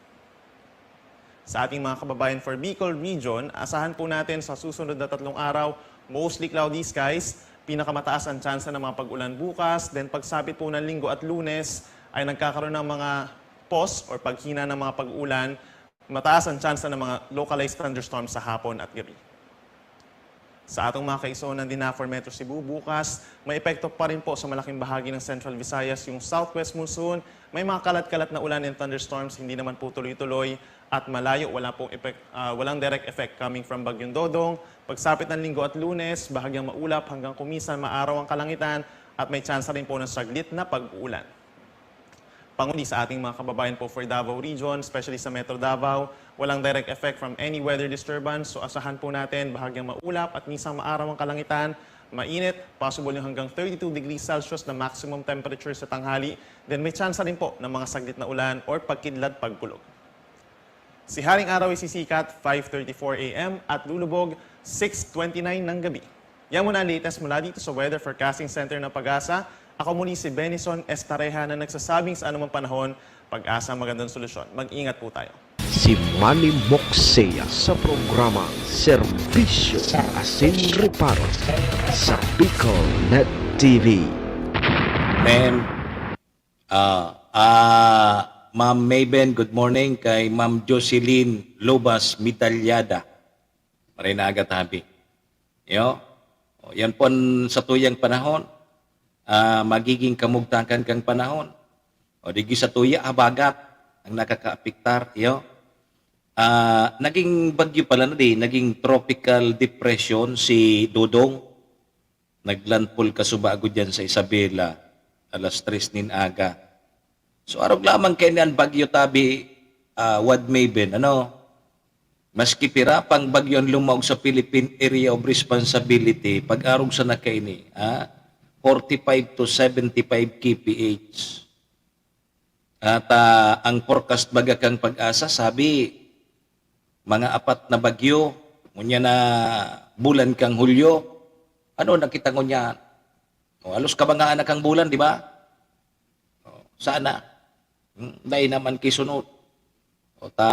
Sa ating mga kababayan for Bicol Region, asahan po natin sa susunod na tatlong araw, mostly cloudy skies. Pinakamataas ang tsansa ng mga pag-ulan bukas. Then pagsapit po ng Linggo at Lunes ay nagkakaroon ng mga pause or paghina ng mga pag-ulan. Mataas ang tsansa ng mga localized thunderstorms sa hapon at gabi. Sa atong mga kaisonan din na for Metro Cebu, bukas, may epekto pa rin po sa malaking bahagi ng Central Visayas yung southwest monsoon. May mga kalat-kalat na ulan and thunderstorms, hindi naman po tuloy-tuloy at malayo, wala pong epek-, ah, walang direct effect coming from Bagyong Dodong. Pagsapit ng Linggo at Lunes, bahagyang maulap hanggang kuminsan maaraw ang kalangitan at may tsansa rin po ng saglit na pag-uulan. Panguli sa ating mga kababayan po for Davao Region, especially sa Metro Davao, walang direct effect from any weather disturbance. So asahan po natin, bahagyang maulap at minsang maaraw ang kalangitan, mainit, possible yung hanggang thirty-two degrees Celsius na maximum temperature sa tanghali. Then may tsansa rin po ng mga saglit na ulan or pagkidlat pagkulog. Si Haring Araw ay sisikat five thirty-four A M at lulubog six twenty-nine ng gabi. Yan muna ang latest mula dito sa Weather Forecasting Center ng PAGASA. Ako muli si Benison Estareja na nagsasabing sa anumang panahon, PAGASA, magandang solusyon. Mag-ingat po tayo. Si Manny Moxea sa programa Serbisyo Asin Reparo sa Bicol Net T V. Ma'am, ah, ah, Ma'am Maven, good morning. Kay Ma'am Jocelyn Lobas Midalyada. Maray na aga, tabi. Yo? O, yan po ang sa tuyang panahon. Ah, magiging kamugtakan kang panahon. O, digi sa tuya, habagat ang nakakaapektar. Yo? Ah, naging bagyo pala na di, naging tropical depression si Dodong. Naglandfall kasubago diyan sa Isabela, alas tres nin aga. So, arog lamang kaini an bagyo tabi, ah, Wad Maven, ano? Maski pira pang bagyo an lumaog sa Philippine Area of Responsibility, pag-arog sana kaini, ah, forty-five to seventy-five K P H. At ah, ang forecast baga kang PAGASA, sabi, mga apat na bagyo, ngunyan na bulan kang Hulyo. Ano nakita ngunyan? O, halos kabangaan na kang bulan, di ba? O, sana. Hmm, dai naman kisunod. O ta,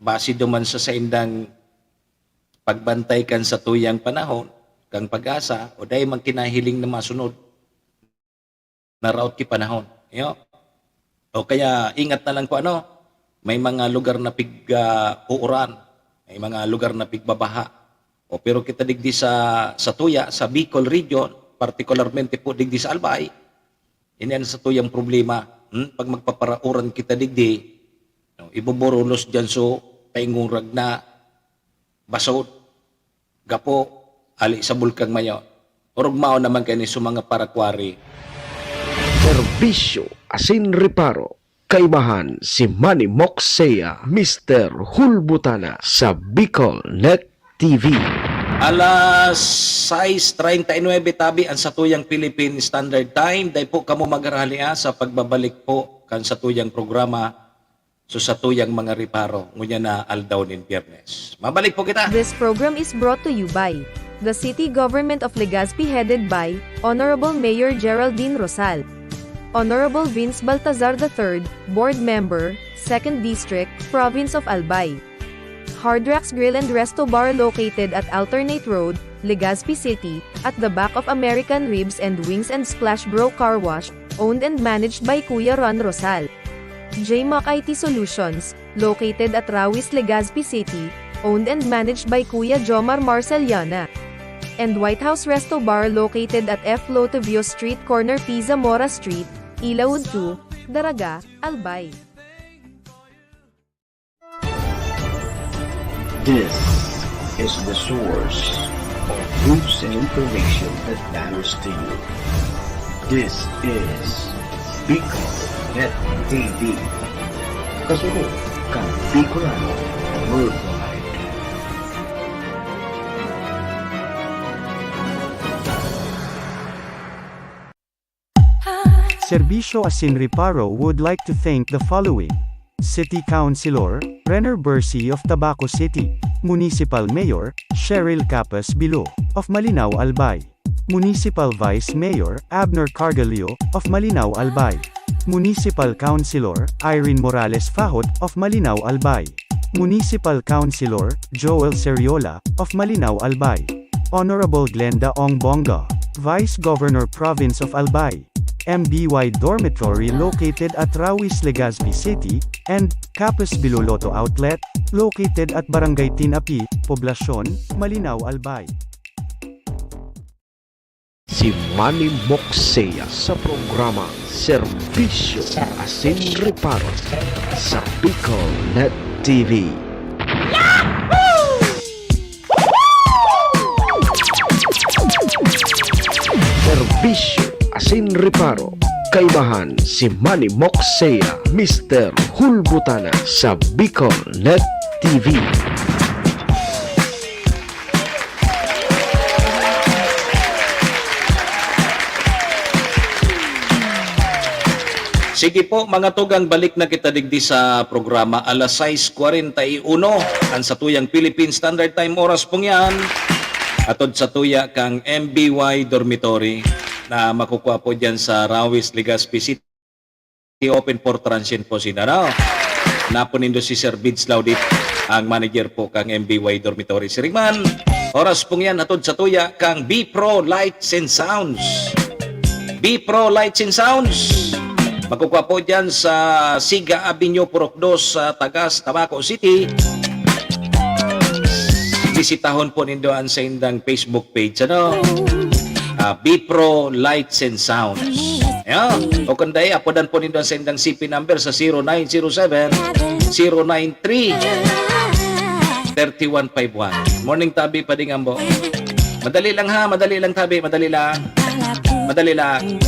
base duman sa saindang pagbantay kan sa tuyang panahon, kang PAGASA, o dai man kinahiling na masunod. Naraot ki panahon. Yo? O kaya ingat na lang ko ano, may mga lugar na pig ah, uuran, may mga lugar na pigbabaha. O pero kita digdi sa sa tuya, sa Bicol region, partikularmente po digdi sa Albay, ini ang sa tuyang problema. Hmm? Pag magpaparauran kita digdi, no, ibuburulos diyan so paingurag na basod, gapo, ali sa Bulkang Mayon. Orog mao naman kani sa mga parakwari. Serbisyo asin reparo, kaibahan si Manny Moxea, Mister Hulbutana sa Bicol Net T V. Alas sais treinta y nuebe tabi ang satuyang Philippine Standard Time. Dai po kamo magarahalian sa pagbabalik po kan satuyang programa So, satuyang mga reparo, ngunyan na aldaw nin Biyernes. Mabalik po kita. This program is brought to you by the City Government of Legazpi, headed by Honorable Mayor Geraldine Rosal. Honorable Vince Baltazar the third, Board Member, Second District, Province of Albay. Hard Rocks Grill and Resto Bar, located at Alternate Road, Legazpi City, at the back of American Ribs and Wings and Splash Bro Car Wash, owned and managed by Kuya Ron Rosal. J Mac I T Solutions, located at Rawis, Legazpi City, owned and managed by Kuya Jomar Marceliana. And White House Resto Bar, located at F Lotovio Street, corner P Zamora Street, Ilaud two, Daraga, Albay. This is the source of news and information that matters to you. This is Bicol Net T V. Kasunod kan Bicolano Worldwide. Serbisyo asin Reparo would like to thank the following: City Councilor Renner Bercy of Tabaco City, Municipal Mayor Cheryl Capas Bilo of Malinao, Albay, Municipal Vice Mayor Abner Cargallo of Malinao, Albay, Municipal Councilor Irene Morales Fajot of Malinao, Albay, Municipal Councilor Joel Seriola of Malinao, Albay, Honorable Glenda Ong Bonga, Vice Governor, Province of Albay, M B Y Dormitory located at Rawis, Legazpi City, and Capas Bilo Lotto Outlet, located at Barangay Tinapi, Poblacion, Malinao, Albay. Si Manny Moksea sa programa Serbisyo asin Reparo sa Bicol Net T V. Serbisyo asin Reparo, kaibahan si Manny Moksea, Mister Hulbutana sa Bicol Net T V. Sige po, mga tugang, balik na kita digdi sa programa. Alas sais kwarenta y uno, ang satuyang Philippine Standard Time, oras pong yan. Atod satuya kang M B Y Dormitory na makukua po dyan sa Rawis, Legazpi City. Open for transient po sila, no? Napon nindo si Sir Bids Laudit, ang manager po kang M B Y Dormitory. Siring man, oras pong yan, atod satuya kang B Pro Lights and Sounds. B Pro Lights and Sounds. Makukua po dyan sa Siga Avenue, Purok dos, sa Tagas, Tabaco City. Bisitahon po nindo ang saindang Facebook page, ano? Ah, B Pro Lights and Sounds. Ayan. O kung dai, apodan po nindo ang saindang C P number sa zero nine zero seven, zero nine three, thirty one five one. Morning, Tabi, Pading Ambo. Madali lang ha, madali lang, Tabi, madali lang. Madali lang.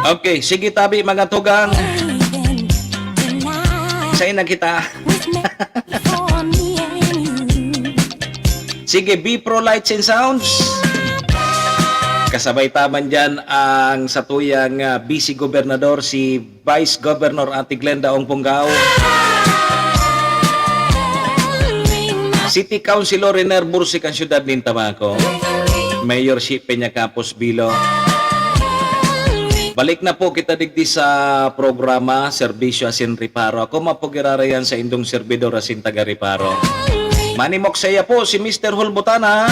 Okay, sige, Tabi, mga tugang. Sain na kita. Sige, B Pro Lights and Sounds. Kasabay ta man dyan ang satuyang, ah, Vice Gobernador, si Vice Governor Ate Glenda Ong Punggao. City Councilor Riner Bursik ang siyudad nin Tabaco. Mayor si Peña Capos Bilo. Balik na po kita digdi sa programa, Serbisyo asin Reparo. Ako man po giraray an saindong serbidor asin taga-reparo. Manimok saya po si Mister Hulbutana.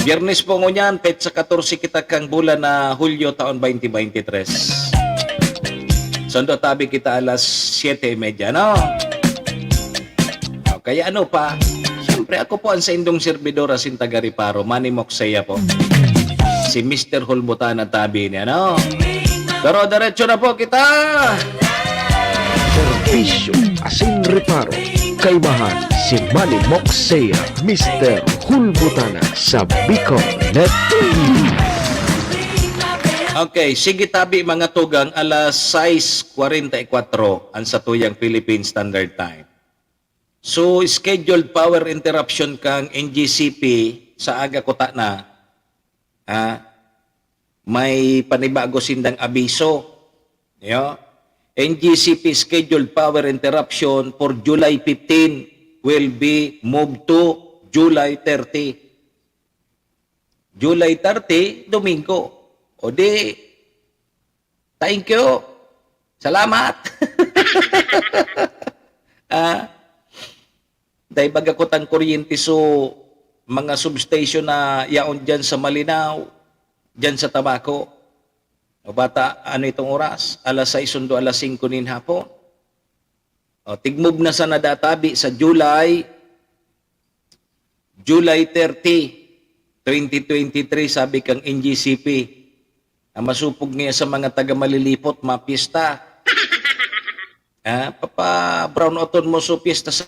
Biyernes po ngunyan, petsa katorse kita kang bulan na Hulyo taon twenty twenty-three. Sundo tabi kita alas siyete y media, no? O, kaya ano pa? Siyempre, ako po ang saindong serbidor asin taga-reparo, Manimok saya po. Si Mister Hulbutana tabi niya, no? Pero diretso na po kita! Serbisyo asin reparo. Kaibahan si Manimok saya, Mister Hulbutana sa Bicol Net T V. Okay, sige tabi mga tugang, alas sais kwarenta y kwatro ang satuyang Philippine Standard Time. So, scheduled power interruption kang N G C P sa aga kutana, ah, may panibago sindang abiso. Yo? N G C P scheduled power interruption for July fifteen will be moved to July thirty. July thirty, Domingo. O di, thank you. Salamat. Ah, dahil baga kutang kuryente, so, mga substation na yaon dyan sa Malinao, dyan sa Tabaco. O bata, ano itong oras? Alas sais sundo alas singko nin hapon. O, tigmob na sana databi sa July, July thirty, twenty twenty-three, sabi kang N G C P. Ang masupog niya sa mga taga Malilipot, mapiyesta. Ah, papa-brownout mo so piyesta sa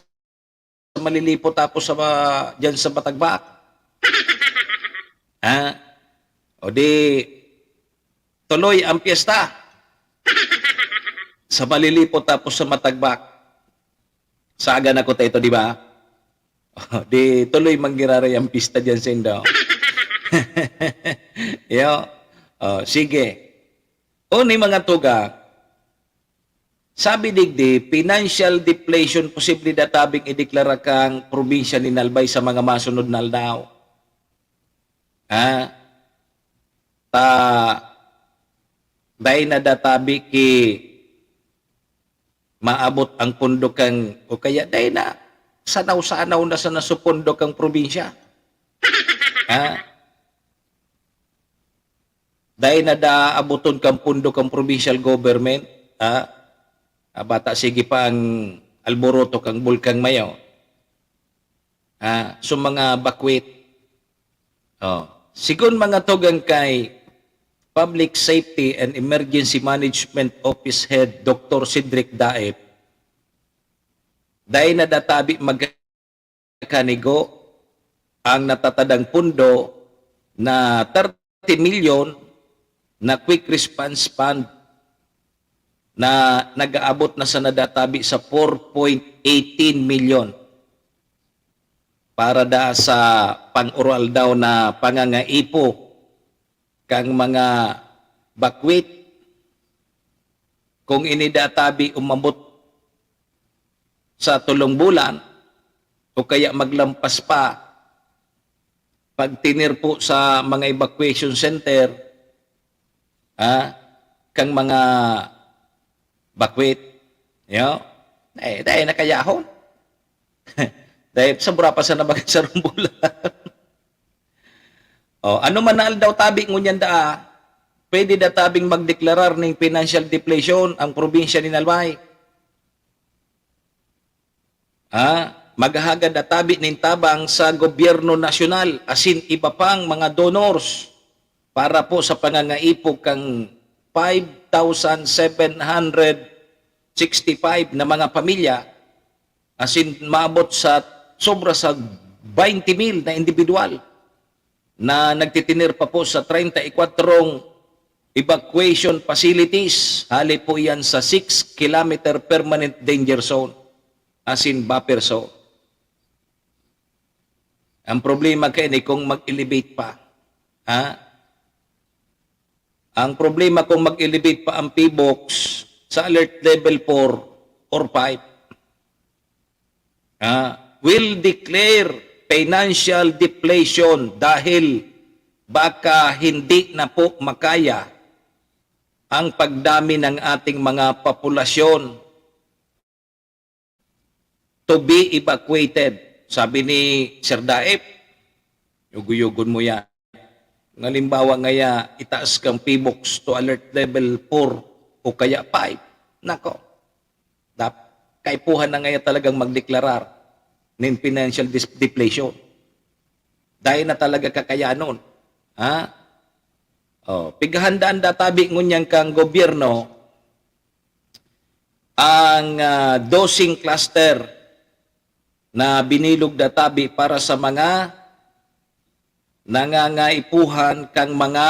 Malilipot tapos sa ma-, dyan sa Matagbak. Ah, o di, tuloy ang piyesta sa Malilipot tapos sa Matagbak. Saga na ko ta ito, di ba? Di tuloy manggiraray ang pista diyan sa Indo. Yo, o, sige. O, ni mga tuga, sabi digdi, financial deflation posible databing ideklara kang probinsya nin Albay sa mga masunod na aldaw. Ha? Ta, dai na databi ki maabot ang pondo kang, o kaya dai na, sanaw-sanaw na sana sa pondo kang probinsya. Ha? Dai na da abuton kang pondo kang provincial government, ha? Ah, bata, sige pa ang alboroto kang Bulkang Mayo. Ha? So, mga bakwit. Oh. Sigon mga tugang kay Public Safety and Emergency Management Office Head Doctor Cedric Daep, dai na databi mag- kanigo ang natatadang pondo na thirty million na Quick Response Fund na nag-aabot na sana databi sa four point eighteen million para da sa pang-oroaldaw na pangangaipo kang mga bakwit. Kung ini databi umabot sa tolong bulan o kaya maglampas pa, pagtinir po sa mga evacuation center, ah, kang mga bakwit, yo? Eh, dai na kayahon. Dai, sobra pa sana mag-, sarong bulan. O, ano man na aldaw tabi ngunyan daa, pwede da tabing magdeklarar ning financial deflation ang probinsya nin Albay. Ha? Maghahagad na tabi nin tabang sa gobyerno nasyonal, asin iba pang mga donors para po sa pangangaipo kang five thousand seven hundred sixty-five na mga pamilya, asin maabot sa sobra sa twenty mil na individual na nagtitinir pa po sa treinta y cuatro evacuation facilities, hali po yan sa six kilometer permanent danger zone, asin buffer zone. Ang problema kaini kung mag-elevate pa. Ha? Ang problema kung mag-elevate pa ang PHIVOLCS sa alert level four or five. Ah, will declare financial deflation dahil baka hindi na po makaya ang pagdami ng ating mga populasyon to be evacuated. Sabi ni Sir Daep, yugo-yugon mo yan. Ng halimbawa ngaya, itaas kang P M O X to alert level four o kaya five. Nako, dap kaipuhan na ngaya talagang magdeklarar nin financial dis- deflation. Dahil na talaga kakayanon. Ha? Oh, pighahandaan databi ngunyan kang gobyerno ang ah, dosing cluster na binilog databi para sa mga nangangaipuhan kang mga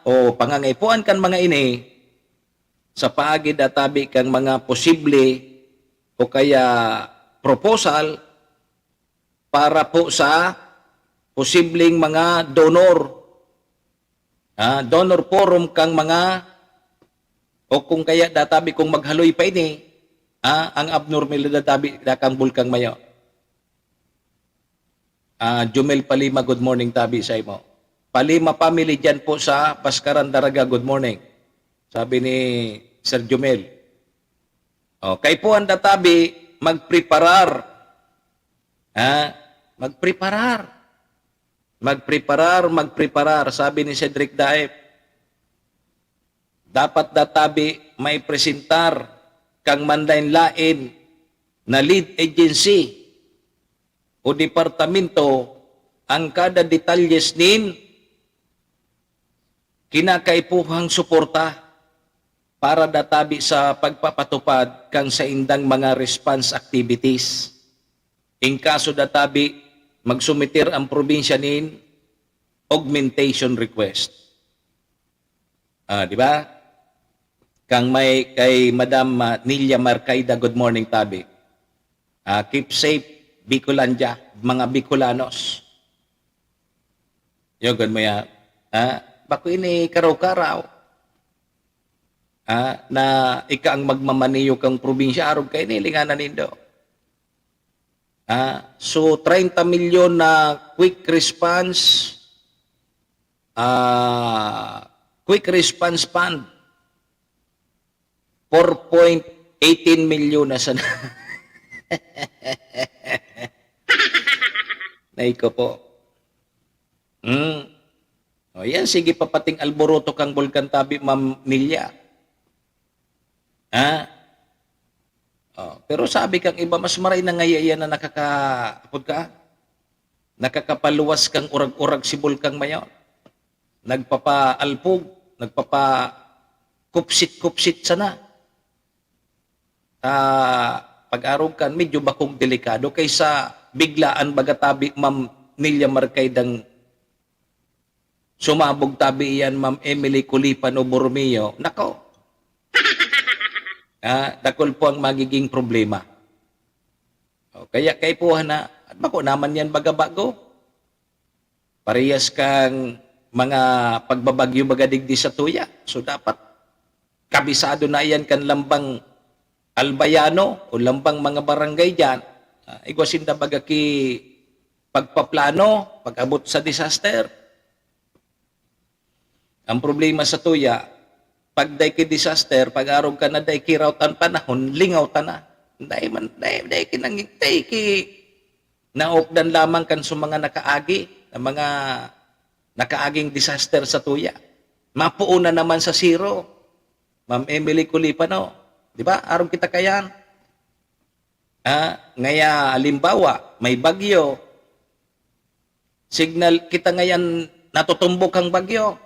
o pangangaipuhan kan mga ini sa paagi databi kang mga posible o kaya proposal para po sa posibleng mga donor. Ah, donor forum kang mga o kung kaya databi kung maghaloy pa ini, ah, ang abnormalidad tabi dakang bulkang mayo. Ah, Jumel Palima, good morning tabi sa imo. Palima family dyan po sa Paskaran, Daraga, good morning. Sabi ni Sir Jumel. Oh, kaipuhan databi, magpreparar. Ha? Magpreparar. Magpreparar, magpreparar, sabi ni Cedric Daep. Dapat databi may presentar kang manlain-lain na lead agency o departamento ang kada detalyes nin kinakaipuhang suporta para databi sa pagpapatupad kan saindang mga response activities. In kaso databi, magsumiter ang probinsya nin augmentation request. Ah, di ba? Kang may kay Madam ah, Nilia Marcaida, good morning, tabi. Ah, keep safe, Bicolandia, mga Bicolanos. Yogon mo yan. Ha? Bako ini karaw-karaw. Ha? Na ika ang magmamaniyo kang probinsya, arog kaini, linganan nindo. Ha? So, treinta milyon na quick response, ah, quick response fund, four point eighteen milyon na sana. Nay ko po. Hmm. O yan, sige pa pating alboroto kang Bulkan Tabi, Ma'am Nilia. Ha? O, pero sabi kang iba, mas maray na ngaya iyan na nakaka-, apod ka? Nakakapaluwas kang urag-urag si Bulkang Mayon. Nagpapaalpog, nagpapakupsit-kupsit sana. Ta pag-arog kan, medyo bakong delikado kaysa biglaan baga tabi, Ma'am Nilia Marcaidang sumabog tabi iyan, Ma'am Emily Culipan o Borromeo. Nako! Ah, dakul po ang magiging problema. O, kaya kaipuhan na, at bako naman yan baga bago. Parehas kang mga pagbabagyo baga digdi sa tuya. So, dapat kabisado na iyan kan lambang albayano o lambang mga barangay diyan. Ah, igwa sinda baga ki pagpaplano, pag-abot sa disaster. Ang problema sa tuya, pag dai ki disaster, pag arog ka na dai ki rout an panahon, lingaw ta na. Dai man, dai, dai ki nang, dai ki naopdan lamang kan sa mga nakaagi, na mga nakaaging disaster sa tuya. Mapuon na naman sa zero. Ma'am Emily Culipano, di ba? Arog kita kayan. Ah, ngaya, halimbawa, may bagyo. Signal kita ngayan, natutumbok ang bagyo.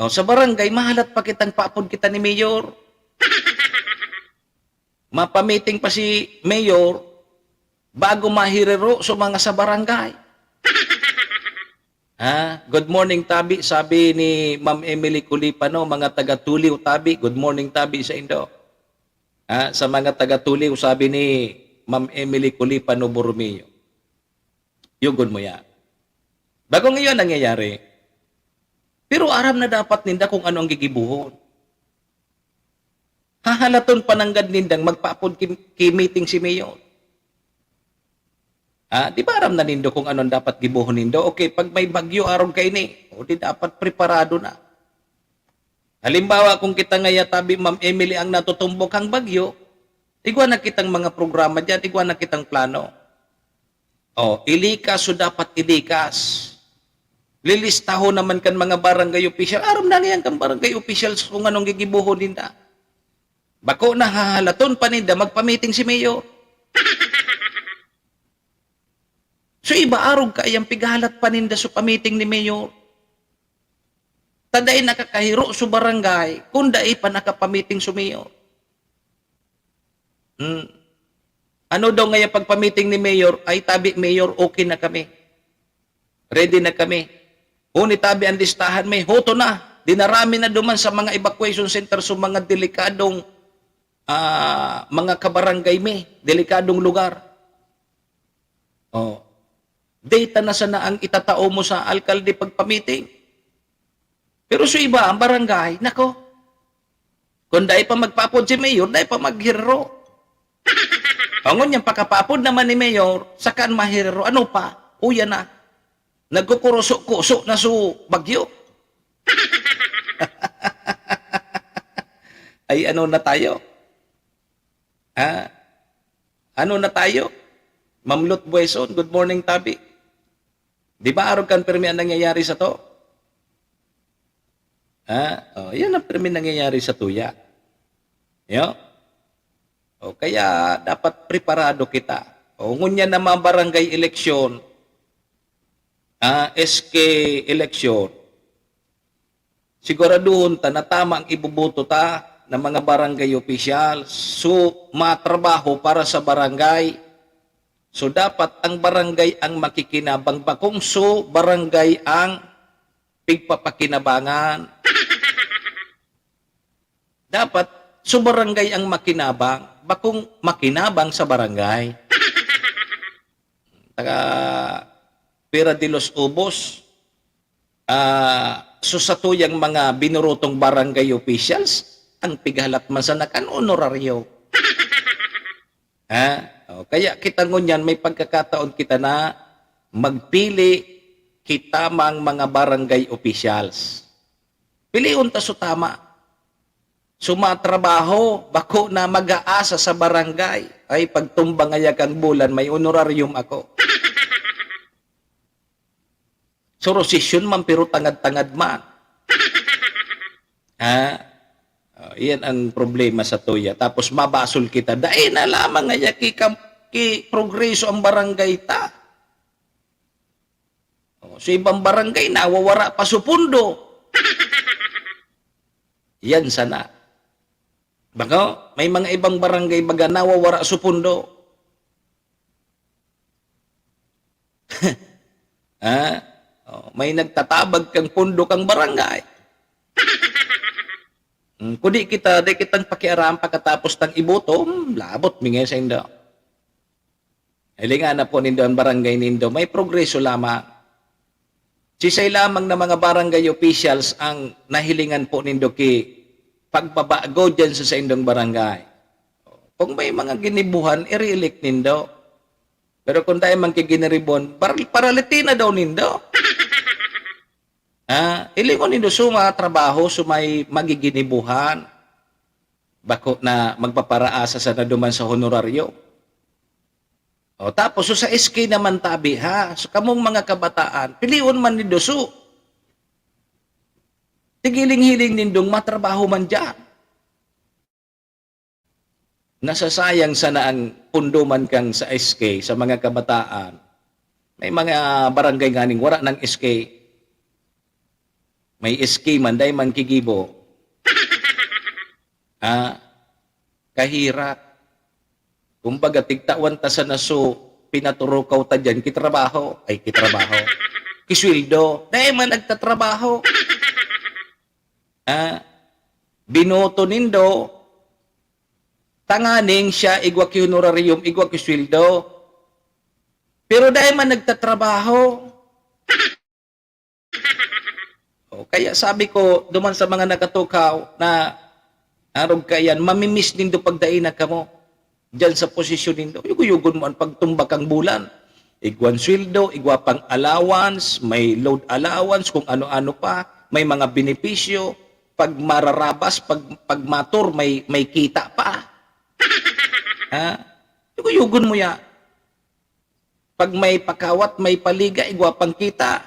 O, sa barangay, mahalat pa kitang paapod kita ni Mayor. Mapamiting pa si Mayor bago mahiriro sa mga sa barangay. Ha? Good morning, tabi, sabi ni Ma'am Emily Culipano, mga taga Tuliw, tabi. Good morning, tabi, sa indo. Ha? Sa mga taga Tuliw, sabi ni Ma'am Emily Culipano Borromeo. Yugon mo yan. Bagong iyon nangyayari. Pero aram na dapat ninda kung ano ang gigibuhon. Hahalaton pa nanggad nindang magpaapod ki, ki meeting si Mayor. Ah, di ba aram na nindo kung ano ang dapat gibuhon nindo? Okay, pag may bagyo, arog kaini, o di dapat preparado na. Halimbawa, kung kita ngaya tabi, Ma'am Emily, ang natutumbok ang bagyo, igwa na kitang mga programa diyan, igwa na kitang plano. Oh, ilikas so dapat ilikas. Lilistahon naman kan mga barangay official. Aram na ngayon kan barangay officials kung anong gigibohon ninda. Bako na hahalaton pa ninda, magpamiting si Mayor. So iba, arog kaiyang pighalat pa ninda so pamiting ni Mayor. Ta dai nakakahiro so barangay kung dai pa nakapamiting so Mayor. Hmm. Ano daw ngaya pagpamiting ni Mayor? Ay, tabi, Mayor, okay na kami. Ready na kami. Huni tabi ang listahan, may hoto na. Dinarami na duman sa mga evacuation center, sa mga delikadong, ah, mga kabarangay mi, delikadong lugar. Oh. Data na sana ang itatao mo sa alkalde pagpamiting. Pero sa iba, ang barangay, nako, kung dai pa magpaapod si Mayor, dai pa maghirro. Angon niyang pakapaapod naman ni Mayor, saka an mahirro, ano pa? Uya na. Nagkukuruso-kuso na su bagyo. Ay, ano na tayo? Ah, ano na tayo? Ma'am Lot Bueson, good morning, tabi. Di ba arog kan pirmi ang nangyayari sa to? Ha? Oh, yan ang pirmi nangyayari sa tuya. Yo? O, kaya dapat preparado kita. O, ngunyan na mga barangay eleksyon, ah, S K eleksyon, siguraduhon ta na tama ang iboboto ta ng mga barangay officials. So, matrabaho para sa barangay. So, dapat ang barangay ang makikinabang, bakong so barangay ang pigpapakinabangan. Dapat so barangay ang makinabang, bakong makinabang sa barangay. Taga Pira de los Ubos, ah, so satuyang mga binorotong barangay officials, ang pighalat man sana kan honoraryo. Ha? O, kaya kita ngunyan, may pagkakataon kita na magpili kita mang mga barangay officials. Pilion ta so tama. So, matrabaho, bako na mag-aasa sa barangay. Ay, pagtumba ngaya kang bulan, may honorarium ako. So, rosesyon man, pero tangad-tangad man. Ha? Oh, iyan ang problema sa tuya. Tapos mabasol kita. Dai na lamang ngaya ki, kam-, ki progreso ang barangay ta. Oh, sa ibang barangay, nawawara pa so pundo. Yan sana. Bako, may mga ibang barangay baga nawawara so pundo. Ha? Oh, may nagtatabag kang pundo kang barangay. Hmm, kung di kita, di kitang pakiaram pagkatapos tang iboto, hmm, labot mi ngayon sa indo. Hilingan na po nindo ang barangay nindo. May progreso lamang. Sisay lamang na mga barangay officials ang nahilingan po nindo ki pagbabago dyan sa saindong barangay. Kung may mga ginibuhan, i-re-elect nindo. Pero kung dai man ki giniribon, bar-, paralitin na daw nindo. Ah, ilingon nindo suma trabaho, sumay magiginibuhan. Bako na magpaparaasa sa naduman sa honoraryo. O, tapos, so sa S K naman tabi, ha? So, kamong mga kabataan, pilion man nindo, so, tigiling-hiling nindong matrabaho man dyan. Nasasayang sana ang pundo man kang sa S K, sa mga kabataan. May mga barangay nganing wala ng S K. May S K man, dai man kigibo. Ah, kahirak. Kumbaga, tigtawan ta sana so, pinaturukaw ta dyan, kitrabaho. Ay, kitrabaho. Kisweldo. Dai man nagtatrabaho. Ah, binoto nindo, tanganing siya igwa ki honorarium, igwa ki sweldo. Pero dai man nagtatrabaho. O, kaya sabi ko, duman sa mga nakatukaw na arog kaiyan, mamimiss nindo pagdai na kamo diyan sa posisyon nindo. Yugo-yugon mo ang pagtumba kang bulan. Igwan sweldo, igwa pang allowance, may load allowance, kung ano-ano pa, may mga benepisyo. pag mararabas, pag, pag matur, may, may kita pa. Ha? Yugo-yugon mo ya. Pag may pakawat, may paliga, igwa pang kita.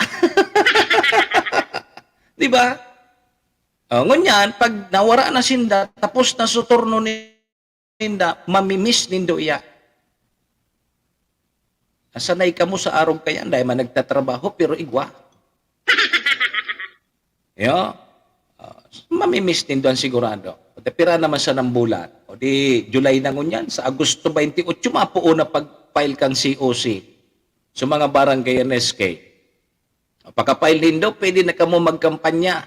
Di ba? O, ngunyan, pag nawara na sinda, tapos na su turno ninda, mamimiss nindo iya. Sanay kamo sa arog kayan, dai man nagtatrabaho, pero igwa. Yo? Ah, mamimiss nindo an sigurado. Pati pira naman sa nang bulan. O di, July na ngunyan, sa Agosto twenty-eight, mapuon na pag-file kang C O C. Sa mga barangay N S K. Pagka-file nindo, pwede na kamo magkampanya.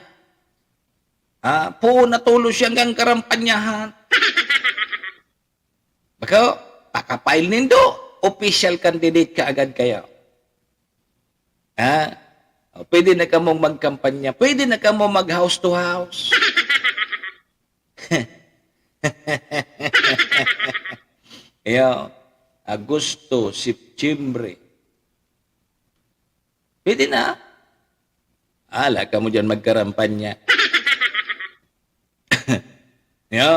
Ah, puon na tulos siyang kang karampanyahan. Bako, pagka-file nindo, official candidate ka agad kayo. Ha? O, pwede na kamong magkampanya. Pwede na kamo mag house to house. Iyo, Agosto, Setyembre. Pwede na. Ala kamo diyan magkarampanya. Iyo.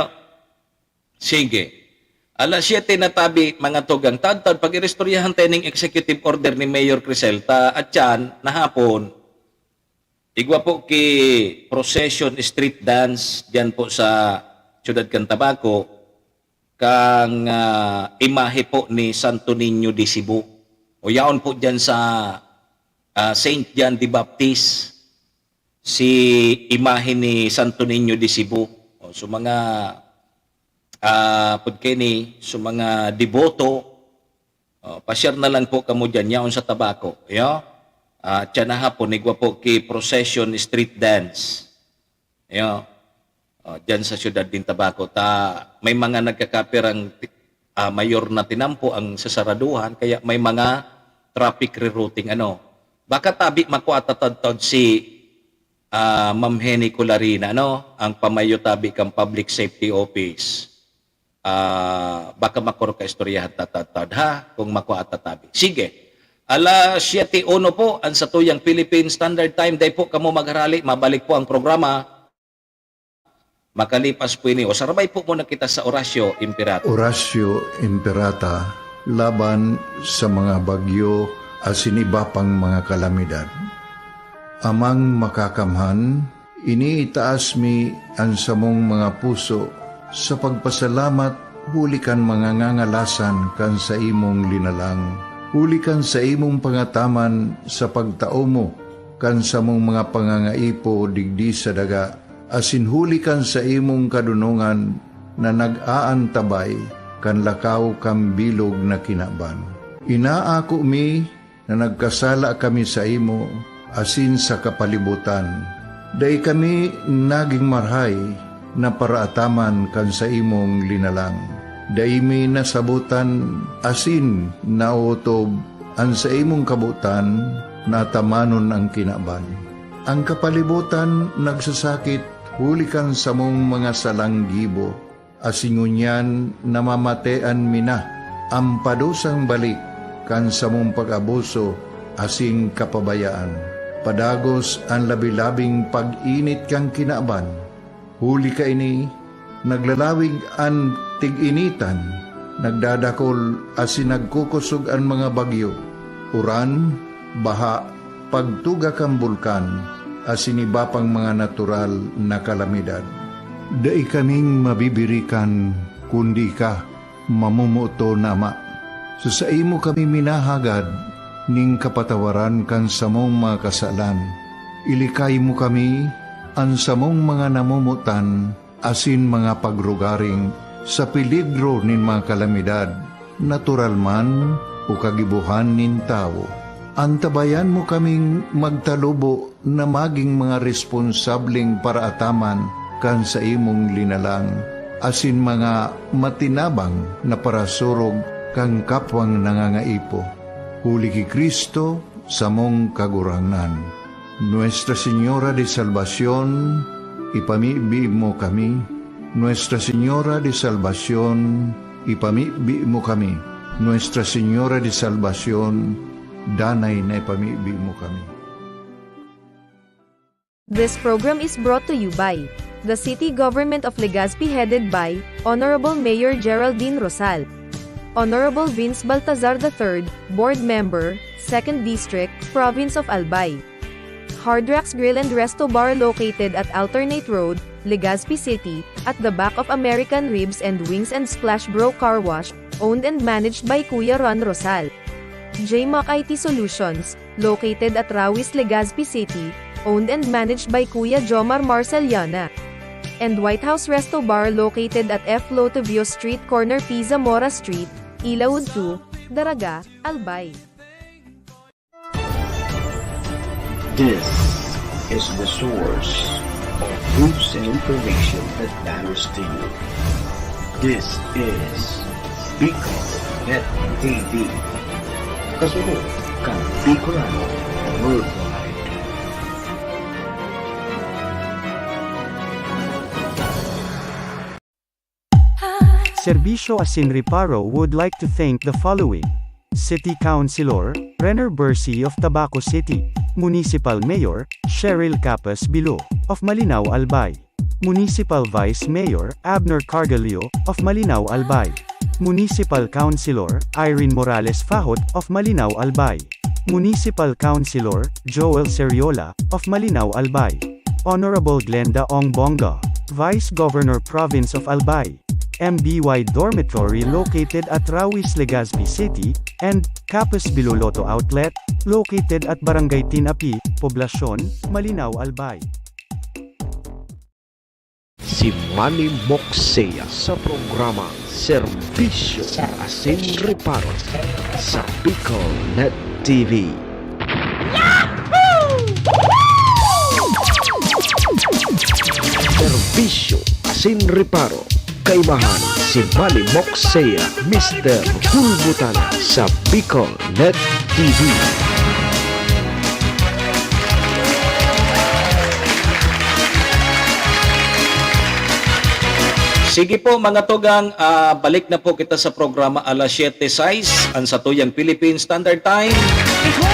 Sige. Alas siyete na tabi, mga tugang. Tadtad, pag-iristoryahan tayo ning executive order ni Mayor Criselta at yan, na hapon, igwa po ki Procession Street Dance, dyan po sa Siyudad kan Tabaco, kang, ah, imahe po ni Santo Niño de Cebu. O yaon po dyan sa, ah, Saint John the Baptist, si imahe ni Santo Niño de Cebu. O, so mga, ah, pud kini, so mga deboto, o, pasyar na lang po kamo dyan, yaon sa Tabaco, yo? Ah, tiyan na hapon, igwa po ki Procession Street Dance. Yo? O, dyan sa siyudad din Tabaco. Ta, may mga nagkakapirang ti-, ah, mayor na tinampo ang sasaraduhan, kaya may mga traffic rerouting, ano. Baka tabi makua ta tadtad si, ah, Ma'am Henny Colarina, no? Ang pamayo tabi kan Public Safety Office. Ah, baka makuro ka istoryahan ta tadtad, ha? Kung makua ta tabi. Sige. Alas siyete uno po, ang satuyang Philippine Standard Time. Dai po kamo magharali, mabalik po ang programa. Makalipas po ini, o sarabay po muna kita sa Oratio Imperata. Oratio Imperata laban sa mga bagyo asin iba pang mga kalamidad. Amang Makakamhan, iniitaas mi an samong mga puso sa pagpasalamat huli kan mga ngangalasan kan saimong linalang, huli kan saimong pangataman sa pagtao mo kan samong mga pangangaipo digdi sa daga, asin huli kan saimong kadonongan na nag-aantabay kan lakaw kan bilog na kinaban. Inaako mi na nagkasala kami saimo asin sa kapalibotan. Dai kami nagin marahay na paraataman kan saimong linalang. Dai mi nasabotan asin naotob an saimong kabotan na atamanon an kinaban. An kapalibotan nagsasakit huli kan samong mga salang gibo, asin ngunyan namamatean mi na an padusang balik kan samong pag-abuso asin kapabayaan. Padagos an labi-labing pag-init kan kinaban. Huli kaini, naglalawig an tig-initan, nagdadakol asin nagkukosog an mga bagyo, uran, baha, pagtuga kan bulkan, asin iba pang mga natural na kalamidad. Dai kaming mabibirikan kundi ika, mamomoton na Ama. Sa saimo kami minahagad nin kapatawaran kan samong mga kasalan. Ilikay mo kami, an samong mga namomotan, asin mga pagrugaring sa peligro nin mga kalamidad, natural man o kagibohan nin tawo. Antabayan mo kaming magtalubo na magin mga responsableng paraataman kan saimong linalang, asin mga matinabang na parasurog kan kapwang nangangaipo. Huli ki Cristo, samong Kagurangnan. Nuestra Señora de Salvacion, ipamibi mo kami. Nuestra Señora de Salvacion, ipamibi mo kami. Nuestra Señora de Salvacion, danay na ipamibi mo kami. This program is brought to you by the City Government of Legazpi, headed by Honorable Mayor Geraldine Rosal, Honorable Vince Baltazar the third, Board Member, Second District, Province of Albay. Hard Rocks Grill and Resto Bar, located at Alternate Road, Legazpi City, at the back of American Ribs and Wings and Splash Bro Car Wash, owned and managed by Kuya Ron Rosal. J Mac I T Solutions, located at Rawis, Legazpi City, owned and managed by Kuya Jomar Marceliana. And White House Resto Bar, located at F Lotovio Street, corner P. Zamora Street, Ilaud two, Daraga, Albay. This is the source of news and information that matters to you. This is Bicol Net T V. Kasunod kan Bicolano Worldwide. Serbisyo asin Reparo would like to thank the following: City Councilor Renner Bercy of Tabaco City, Municipal Mayor Cheryl Capas Bilo of Malinao Albay, Municipal Vice Mayor Abner Cargallo of Malinao Albay, Municipal Councilor Irene Morales Fahot of Malinao Albay, Municipal Councilor Joel Seriola of Malinao Albay, Honorable Glenda Ong Bonga, Vice Governor, Province of Albay, M B Y Dormitory located at Rawis, Legazpi City, and Capas Bilo Lotto Outlet, located at Barangay Tinapi, Poblacion, Malinao Albay. Si Manny Moksea sa programa Serbisyo asin Reparo sa Bicol Net T V. Serbisyo asin Reparo, kaibahan si Manny Moksea, Mister Gulbutana sa Bicol Net T V. Sige po, mga tugang, ah, balik na po kita sa programa alas siyete sais, ang satuyang Philippine Standard Time.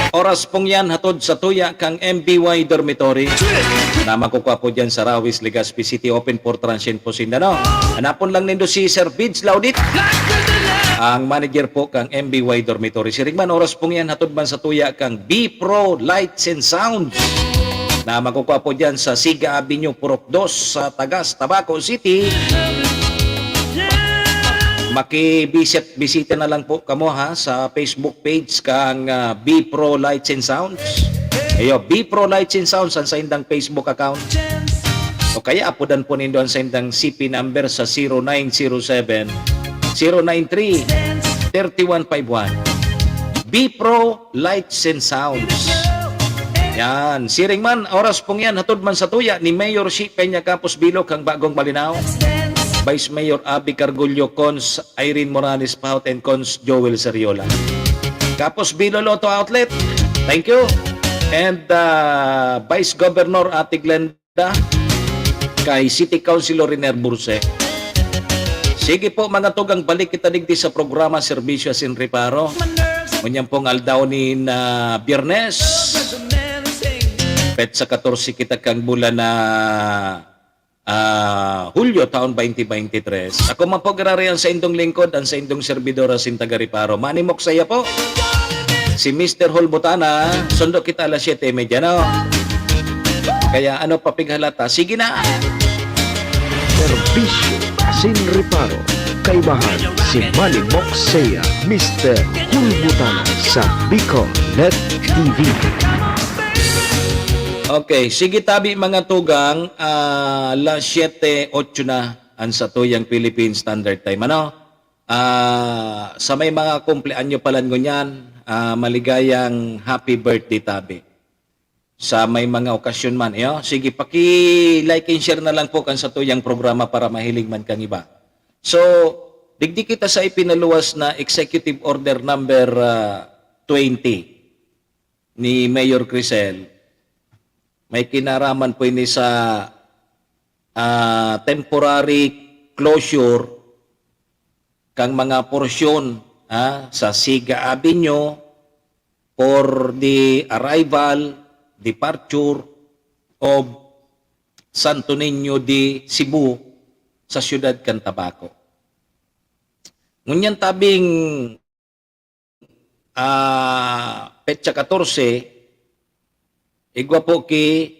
Oras pong yan, hatod sa tuya kang M B Y Dormitory. Na makukuha po dyan sa Rawis, Legazpi City, open for transient po sinda, no? Hanapon lang nindo si Sir Bids Laudit, ang manager po kang M B Y Dormitory. Siring man, oras pong yan, hatod man sa tuya kang B Pro Lights and Sounds. Na makukuha po dyan sa Siga Avenue, Purok dos, sa Tagas, Tabaco City. Makibisit, bisita na lang po kamo, ha, sa Facebook page kang, ah, B Pro Lights and Sounds. Ayo, B Pro Lights and Sounds ang saindang Facebook account. O kaya apodan po nindo ang saindang C P number sa zero nine zero seven, zero nine three, thirty one five one. B Pro Lights and Sounds. Yan. Siring man, oras pong yan, hatod man sa tuya ni Mayor Shi Peña Capos Bilo kang Bagong Malinao, Vice Mayor Abby Cargullo, Cons Irene Morales Paut, and Cons Joel Seriola. Capos Bilo Lotto Outlet, thank you. And, ah, Vice Governor Ate Glenda, kay City Councilor Riner Burse. Sige po, mga tugang, balik kita digdi sa programa Serbisyo asin Reparo. Ngunyan pong aldaw nin, ah, Biyernes, petsa katorse kita kang bulan na, ah, Hulyo, taon twenty twenty-three. Ako man po, grabe, ang saindong lingkod, ang saindong servidor, asin taga Reparo, Manny Moksea po. Si Mister Hulbutana, sundo kita alas siyete y media, no? Kaya ano pa pighalata? Sige na! Serbisyo asin Reparo, kaibahan si Manny Moksea, Mister Hulbutana sa Bicol Net T V. Okay, sige tabi, mga tugang, ah, alas siyete otso na ang satuyang Philippine Standard Time. Ano? Ah, sa may mga kumpleanyo palan ngunyan, ah, maligayang happy birthday tabi. Sa may mga okasyon man, iyo, sige, paki-like and share na lang po kan satuyang programa para mahiling man kang iba. So, digdi kita sa ipinaluwas na Executive Order number, ah, twenty ni Mayor Crisel. May kinaraman po ini sa, ah, temporary closure kang mga porsyon, ah, sa Siga Avenue for the arrival, departure of Santo Niño de Cebu sa siyudad kan Tabaco. Ngunyan tabing, ah, petsa katorse, igwa po ki,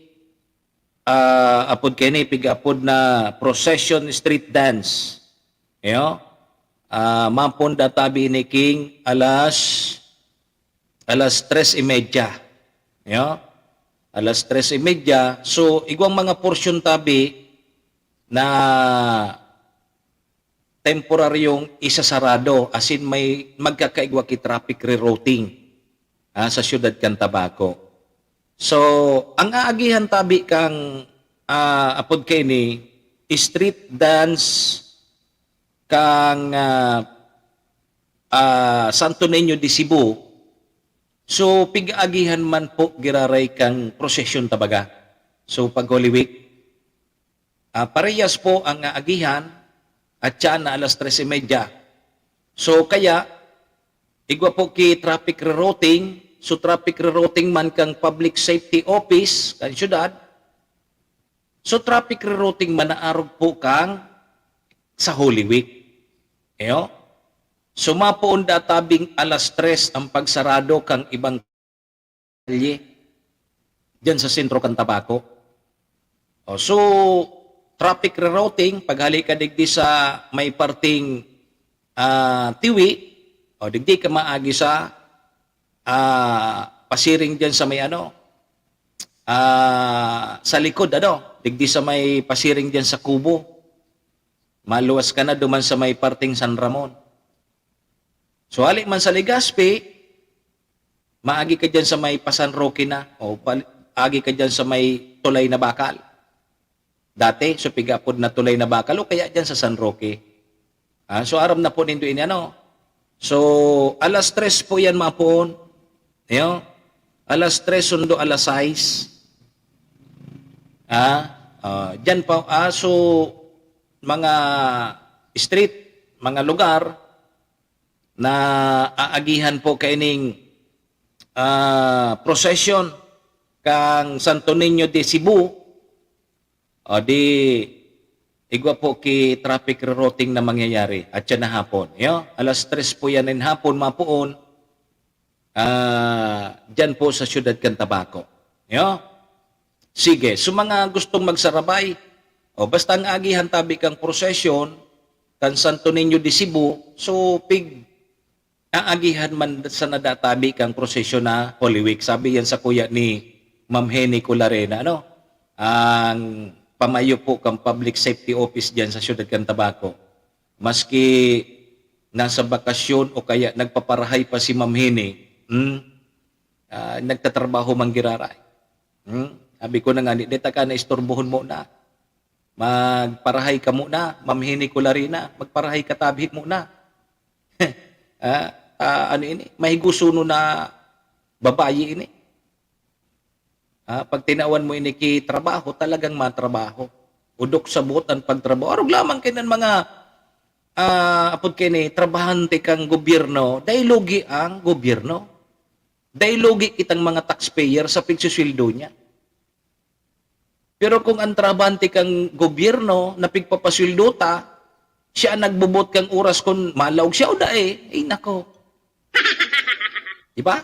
ah, apod kaini, pig-apod na procession street dance. Iyo? Ah, mampon da tabi ini king alas, alas tres y media. Iyo? Alas tres y media. So, igwang mga porsyon tabi na temporaryong isasarado, asin may magkakaigwa ki traffic rerouting, ah, sa siyudad kan Tabaco. So, ang aagihan tabi kang, ah, apod kaini, street dance kang, ah, ah, Santo Niño de Cebu. So, pig-aagihan man po giraray kang prosesyon ta baga. So, pag Holy Week, ah, parehas po ang aagihan at siya na alas tres y media. So, kaya, igwa po ki traffic rerouting. So, traffic rerouting man kang Public Safety Office kan syudad. So, traffic rerouting man na arog po kang sa Holy Week. Iyo? So, mapoon da tabing alas tres ang pagsarado kang ibang kalye diyan sa sentro kan Tabaco. O, so, traffic rerouting, paghali ka digdi sa may parting, ah, Tiwi, o, digdi ka maagi sa, ah, pasiring diyan sa may ano, ah, sa likod, ano, digdi sa may pasiring diyan sa Kubo. Maluwas ka na duman sa may parting San Ramon. So, hali man sa Legazpi, maagi ka diyan sa may pa-San Roque na, o pal-, agi ka diyan sa may Tulay na Bakal. Dati, so pig-apod na Tulay na Bakal, o kaya diyan sa San Roque. Ah, so, aram na po nindo ini, ano? So, alas tres po yan, mga poon. Iyo? Alas tres sundo alas sais. Ah, ah, diyan pa, ah, so, mga street, mga lugar na aagihan po kaining, ah, procession kang Santo Niño de Cebu, o di, igwa po ki traffic rerouting na mangyayari at siya na hapon. Iyo? Alas tres po yan in hapon, mapoon, ah, diyan po sa siyudad kan Tabaco. Iyo? Sige, so mga gustong magsarabay, o basta ang agihan tabi kang prosesyon, kan Santo Niño de Cebu, so pig, aagihan man sana da tabi kang prosesyon na Holy Week. Sabi yan sa kuya ni Ma'am Henny Colarena, ano? Ang pamayo po kang Public Safety Office diyan sa siyudad kan Tabaco. Maski nasa bakasyon o kaya nagpaparahay pa si Ma'am Henny, hmm, ah, nagtatrabaho man giraray. Hmm? Sabi ko na nga, "Di, di ta ka naistorbohon mo na. Magparahay ka muna, Ma'am Henny Colarena, magparahay ka tabi muna." Ah, ah, ano ini? Mahigusuno na babayi ini. Ah, pag tinawan mo ini ki trabaho, talagang matrabaho. Udok sa buot an pagtrabaho. Arog lamang kainan mga, ah, apod kaini, trabahante kang gobyerno, dai lugi ang gobyerno. Dai lugi kitang mga taxpayer sa pigsusweldo niya. Pero kung ang trabahante kang gobyerno na pigpapasweldo ta, siya ang nagbubot kang oras kung malaog siya o dai, ay nako. Di ba?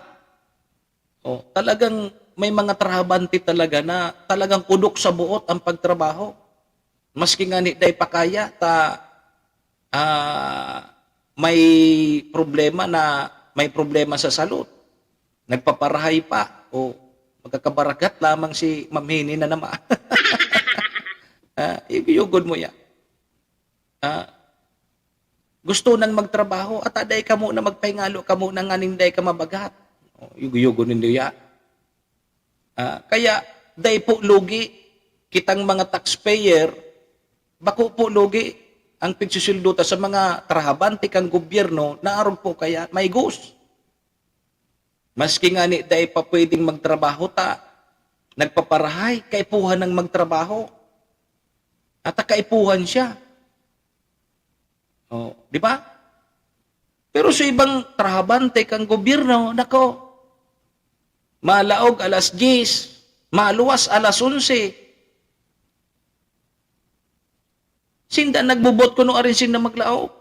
O, talagang may mga trabahante talaga na talagang udok sa buot ang pagtrabaho. Maski ngani dai pa kaya ta, ah, may problema na, may problema sa salud. Nagpaparahay pa. O, magkakabaragat lamang si Ma'am Heni na naman. Ah, yugod mo yan. Ah, gusto nang magtrabaho, at dai ka muna, magpahingalo ka muna nganing dai ka mabagat. O, yugo-yugo nindo ya. Ah, kaya, dai po lugi, kitang mga taxpayer, bako po lugi ang pigsusueldo ta sa mga trabahante kan gobyerno na arog po kaya may gus. Maski ngani dai pa pwedeng magtrabaho ta, nagpaparahay, kaipuhan nang magtrabaho. At kaipuhan siya. Oh, di ba? Pero sa ibang trabahante kan gobyerno, nako, malaog alas diyes, maluwas alas onse. Sinda nagbubot kuno arin sinda maglaog.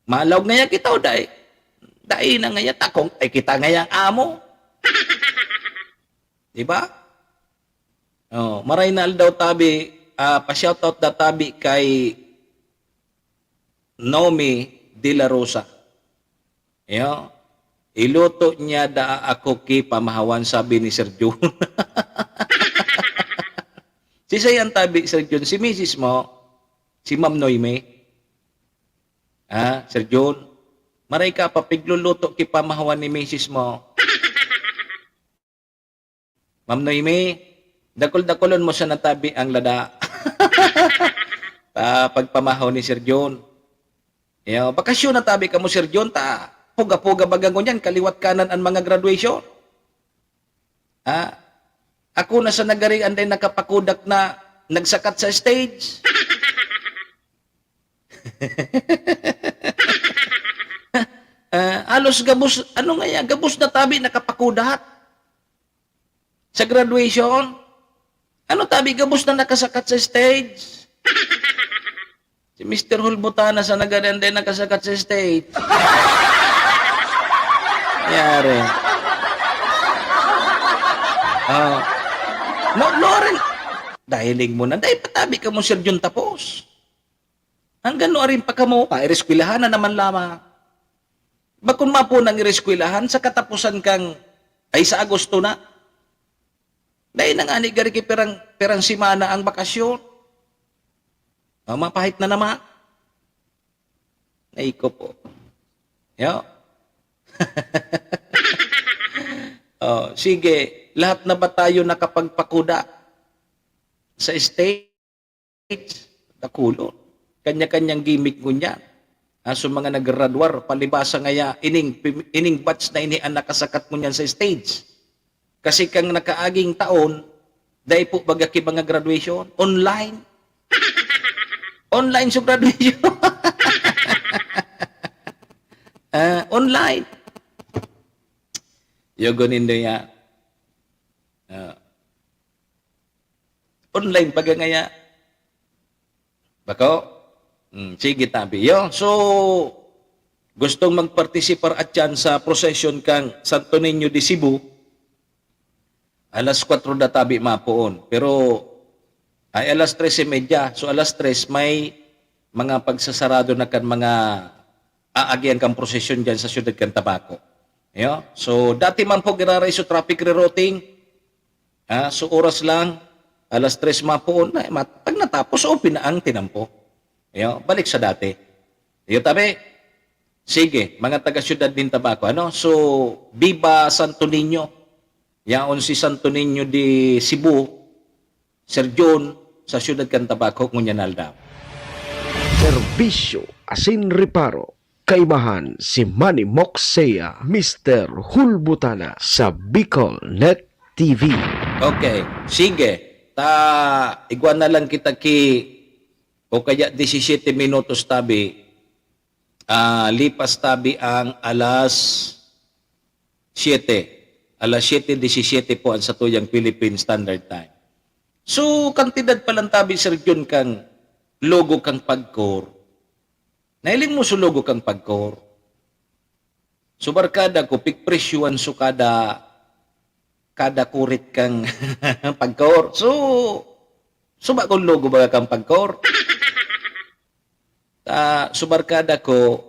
Malaog ngaya kita o dai? Dai na ngaya, takong ay kita ngaya ang amo. Di ba? Oh, maray na aldaw tabi, ah, pa-shoutout da tabi kay Nomi de la Rosa. Yo, iluto niya daa ako ki pamahawan, sabi ni Sir Jun. Si sayan tabi, Sir Jun, si misis mo, si Ma'am Noemi. Ah, Sir Jun, maray ka papigluluto ki pamahawan ni misis mo. Ma'am Noemi, dakol-dakolon mo sana tabi ang lada. Ta pagpamahaw ni Sir Jun. Yo, bakasyon na tabi kamo, Sir Jun, ta puga-puga baga ngunyan, kaliwat kanan an mga graduation. Ha? Ako na sa nagari anday nakapakudak na nagsakat sa stage. Ah, halos gabos, ano nga yan, gabos na tabi nakapakudat sa graduation. Ano tabi, gabos na nakasakat sa stage? Si Mister Hulbutana sa nagadan din nakasakat sa stage. Yari. Oh. No, Loren, dahiling mo na. Dahil patabi ka mo, Sir Jun, tapos. Hanggang no arin pa kamo, ah, ireskwelahan na naman lamang. Bakon mapo nang ireskwelahan sa katapusan kang, ay, sa Agosto na. Dahil na nga ni gari ki pirang, pirang semana ang bakasyon. Oh, mapahit na naman. Ay ko po. Yo. Oh, sige, lahat na ba tayo nakapagpakuda sa stage? Dakulon. Kanya-kanyang gimmick ngunyan. Ah, so mga nagradwar, palibasa ngaya, ining, ining batch na ini ang nakasakat ngunyan sa stage. Kasi kang nakaaging taon, dai po baga ki mga graduation, online. Online so graduation. Ah, online. Yogo nindo yan. Ah. Online baga ngaya. Bako? Hmm, sige, tabi. Yo, so, gustong magpartisipar at yan sa procession kang Santo Niño de Cebu, alas kwatro da tabi mapoon. Pero, ay alas tres y media. So, alas tres, may mga pagsasarado na kan mga aagian kang prosesyon dyan sa siyudad kan Tabaco. Yo? So, dati man po giraray so traffic rerouting. Ah, so, oras lang, alas tres mapoon na, mat-, pag natapos, open na ang tinampo. Yo? Balik sa dati. Yo, tabi? Sige, mga taga-siyudad din Tabaco, ano? So, Viva Santo Niño. Yaon si Santo Niño de Cebu, Sir John, sa siyudad kan Tabaco, ngunyan na aldaw. Serbisyo asin reparo. Kaimahan si Manny Moksea, Mister Hulbutana sa Bicol Net T V. Okay, sige. Ta, igwa na lang kita ki, o kaya disisiyete minutos tabi, ah, lipas tabi ang alas siyete. Alas siyete disisiyete po ang satuyang Philippine Standard Time. So, kantidad pa lang tabi, Sir John, kang logo kang Pagcor. Nahiling mo sa logo kang Pagcor? So, barkada ko, pigpresyuhan so kada, kada kurit kang Pagcor. So, suba kong logo baga kang Pagcor. Ta, so barkada ko,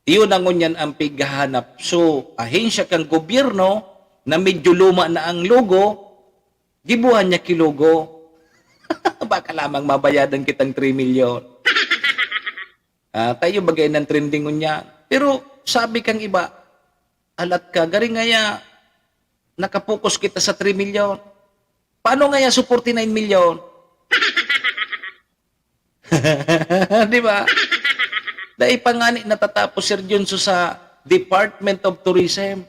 iyon na ngunyan ang pighahanap. So, ahensya kang gobyerno na medyo luma na ang logo, gibuhan niya ki logo. Baka lamang mabayadan kitang three million. Ah, tayo bagay ng trending ngunyan. Pero sabi kang iba, "Alat ka, gari ngaya, nakapokus kita sa three million. Paano ngaya sa forty-nine million?" Di ba? Dai pa ngani natatapos, Sir Junso, sa Department of Tourism.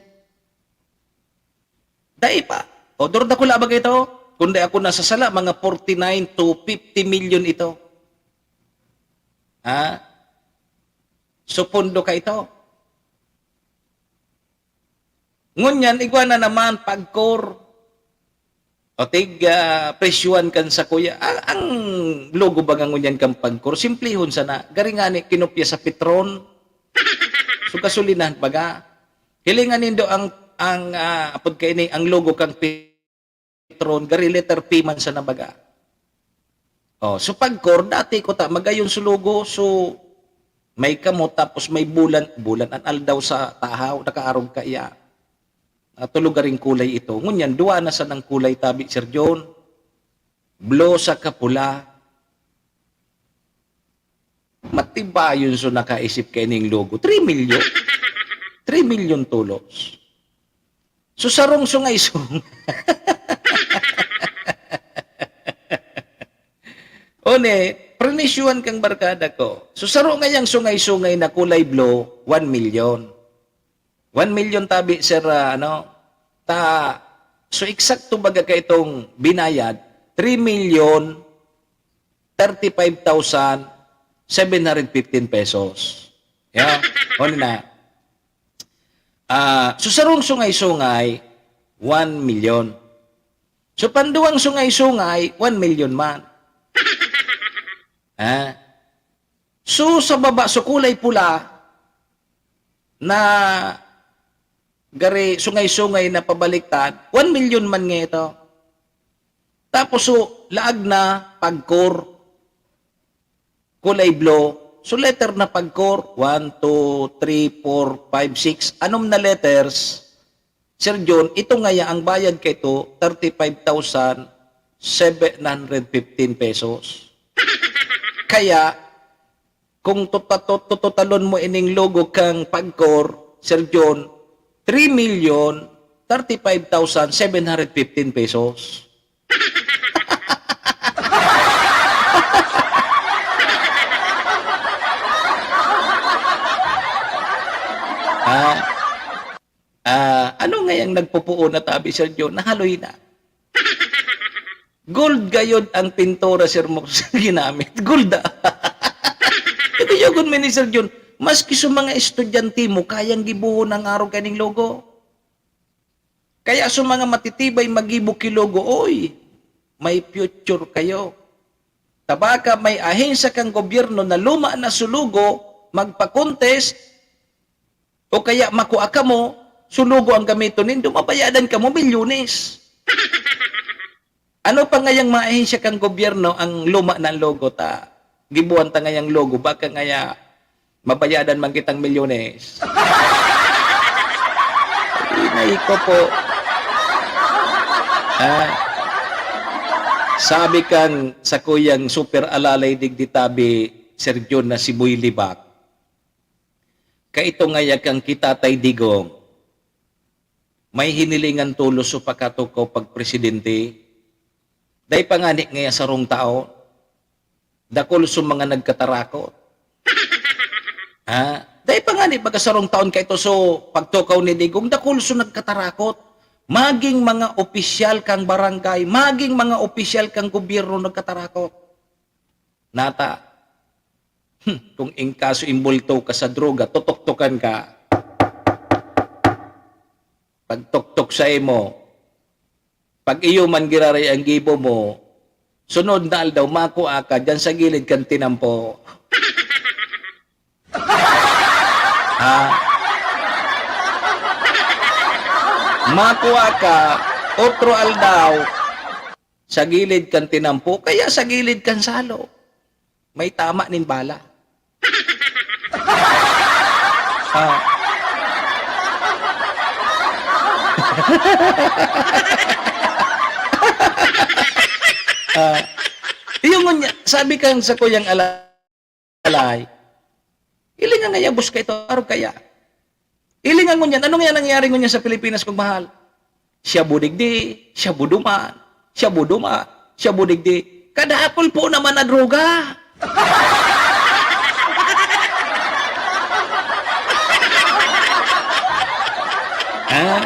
Dai pa. O, durdakula ba ito? Kung di ako nasasala, mga forty-nine to fifty million ito. Ha? So, pondo ka ito. Ngunyan, igwa na naman, Pagcor. O tig, ah, presyuhan kan sakuya. Ang, ang logo ba nga ngunyan kan Pagcor? Simplihon sana. Gari ngani kinopya sa Petron. So, gasolinahan baga. Hilingan nindo ang, ang, ah, apod kaini, ang logo kan Petron, gari letter P man sana baga. Oh, so Pagcor, dati ko ta, magayon so logo. So, may kamot, tapos may bulan, bulan an aldaw sa tahaw, nakaarog kaiya. Ah, tulo garing kulay ito. Ngunyan, duwa na sanang kulay tabi, Sir John. Blue saka pula. Matibayon so nakaisip kaining logo. Three milyon. Three milyon tolos. So, sarong sungay-sungay. One, prenisyuhan kang barkada ko. So, saro ngayang sungay-sungay na kulay blue, one million. One million tabi, sir, ah, ano? Ta, so eksakto baga ka itong binayad, three million thirty-five thousand seven hundred fifteen pesos. Yeah? Ano na? Ah, so sarong sungay-sungay, one million. So panduwang sungay-sungay, one million man. Ah? So sa baba, so kulay pula, na gari sungay-sungay na pabaliktad, one million man nga ito. Tapos, so, laag na Pagcor, kulay blue. So, letter na Pagcor, one, two, three, four, five, six, anom na letters. Sir John, ito ngaya ang bayad kaito, thirty-five thousand seven hundred fifteen pesos. Kaya, kung tuta-, tu-, tututalon mo ining logo kang Pagcor, Sir John, three million thirty-five thousand seven hundred fifteen pesos. Ah, ah, ano ngayang nagpupuon na tabi, Sir John? Nahaloy na. Gold gayod ang pintura, Sir Mox, ginamit. Gold, ah. Ito yagon, Minister John, maski sa mga estudyante mo, kayang gibohon ang arog kaning logo. Kaya sa mga matitibay magibo ki logo, oy, may future kayo. Tabaka may ahensya kang gobyerno na luma na su logo, magpa-contest, o kaya makua kamo, su logo ang gamiton nindo, mabayadan kamo milyones. Ano pa ngayang maahensya kang gobyerno ang luma na logo ta? Gibuhan ta ngayang logo, baka ngaya mabayadan man kitang milyones. Ay, nahi ko po. Ah, sabi kan sakuyang super alalay digdi tabi, Sir John, na si Boy Libak, kaito ngaya kan ki Tatay Digong, may hinilingan tolos so pakatukaw pagpresidente. Dai pa ngani ngaya sarong taon, dakul so mga nagkatarakot. Ha? Dai pa ngani baga sarong taon kaito so pagtukaw ni Digong, dakul so nagkatarakot. Maging mga opisyal kang barangay, maging mga opisyal kang gobyerno nagkatarakot. Nata, hmm, kung in kaso imbulto ka sa droga, totoktokan ka. Pagtoktok sa imo, pag iyo man giraray ang gibo mo, sunod na aldaw, makua ka diyan sa gilid kan tinampo. Ha? Makua ka, otro aldaw, sa gilid kan tinampo, kaya sa gilid kan salo. May tama nin bala. Ah. Ah. Iyo ngunyan, sabi kan sakuyang alalay, hilinga ngaya, boss, kaito, arog kaya. Hilinga ngunyan, ano ngaya nangyayari ngunyan sa Pilipinas, kong mahal? Shabu digdi, shabu duman, shabu duman, shabu digdi. Kadakul po naman na droga. Ha?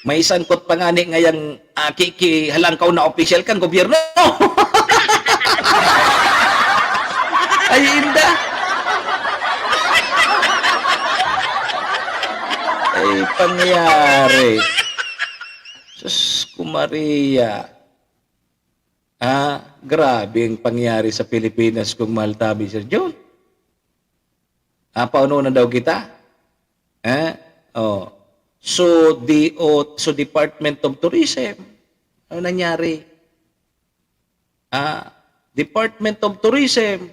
May sangkot pa ngani ngayang, ah, ki-, ki-, halangkaw na opisyal kan gobyerno. Ay, inda. Ay, pangyayari. Sus ko Maria. Ah, grabe ang pangyayari sa Pilipinas, kung mahal tabi, Sir John. Ah, paano na daw kita? Eh? Oh. So, D O, so Department of Tourism, ano nangyari? Ah, Department of Tourism,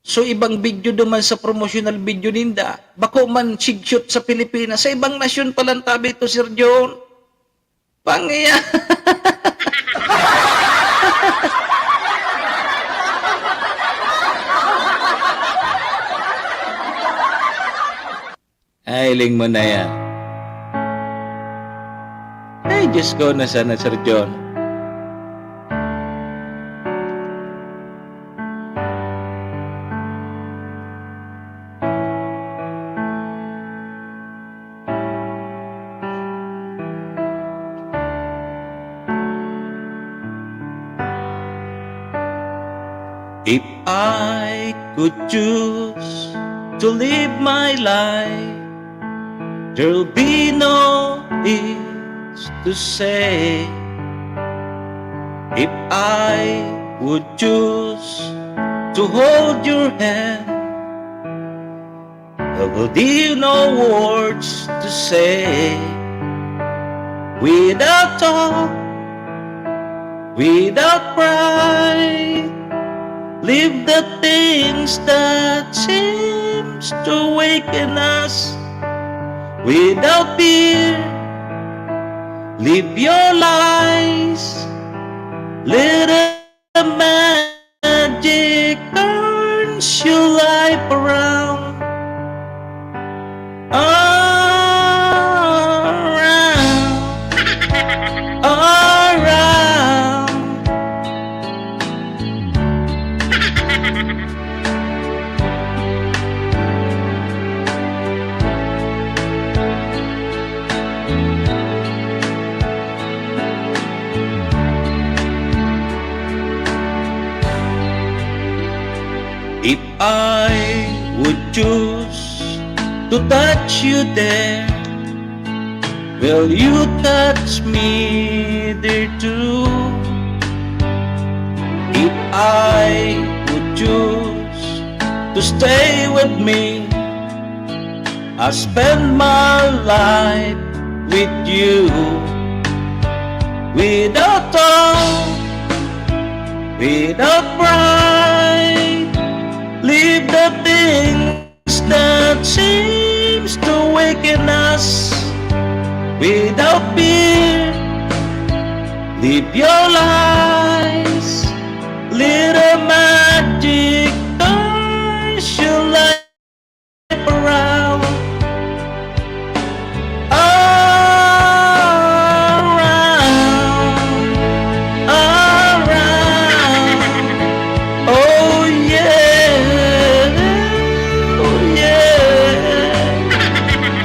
so ibang video duman sa promotional video ninda. Bako man sigsot sa Pilipinas, sa ibang nasyon palan tabi to, Sir John. Pangiya. Ay, hiling mo na yan. Ay, Diyos ko, nasaan na Sir John? If I could choose to live my life, there'll be no ease to say. If I would choose to hold your hand, I will leave no words to say. Without thought, without pride, leave the things that seems to weaken us. Without fear, live your lies. Let the magic turns your life around. Around, around. If I would choose to touch you there, will you touch me there too? If I would choose to stay with me, I spend my life with you. Without thought, without pride, leave the things that seems to weaken us. Without fear, live your lies. Little magic turns your life around. Around, around. Oh yeah, oh yeah.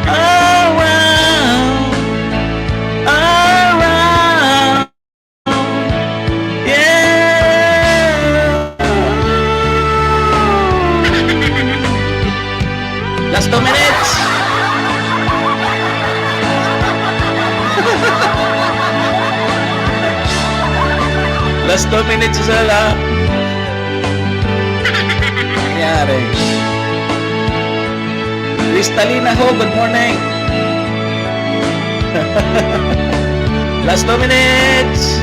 Around, around. Yeah. Last two minutes. Last two minutes, Sir, ha? Nangyari. Cristalina ho, good morning. Last two minutes.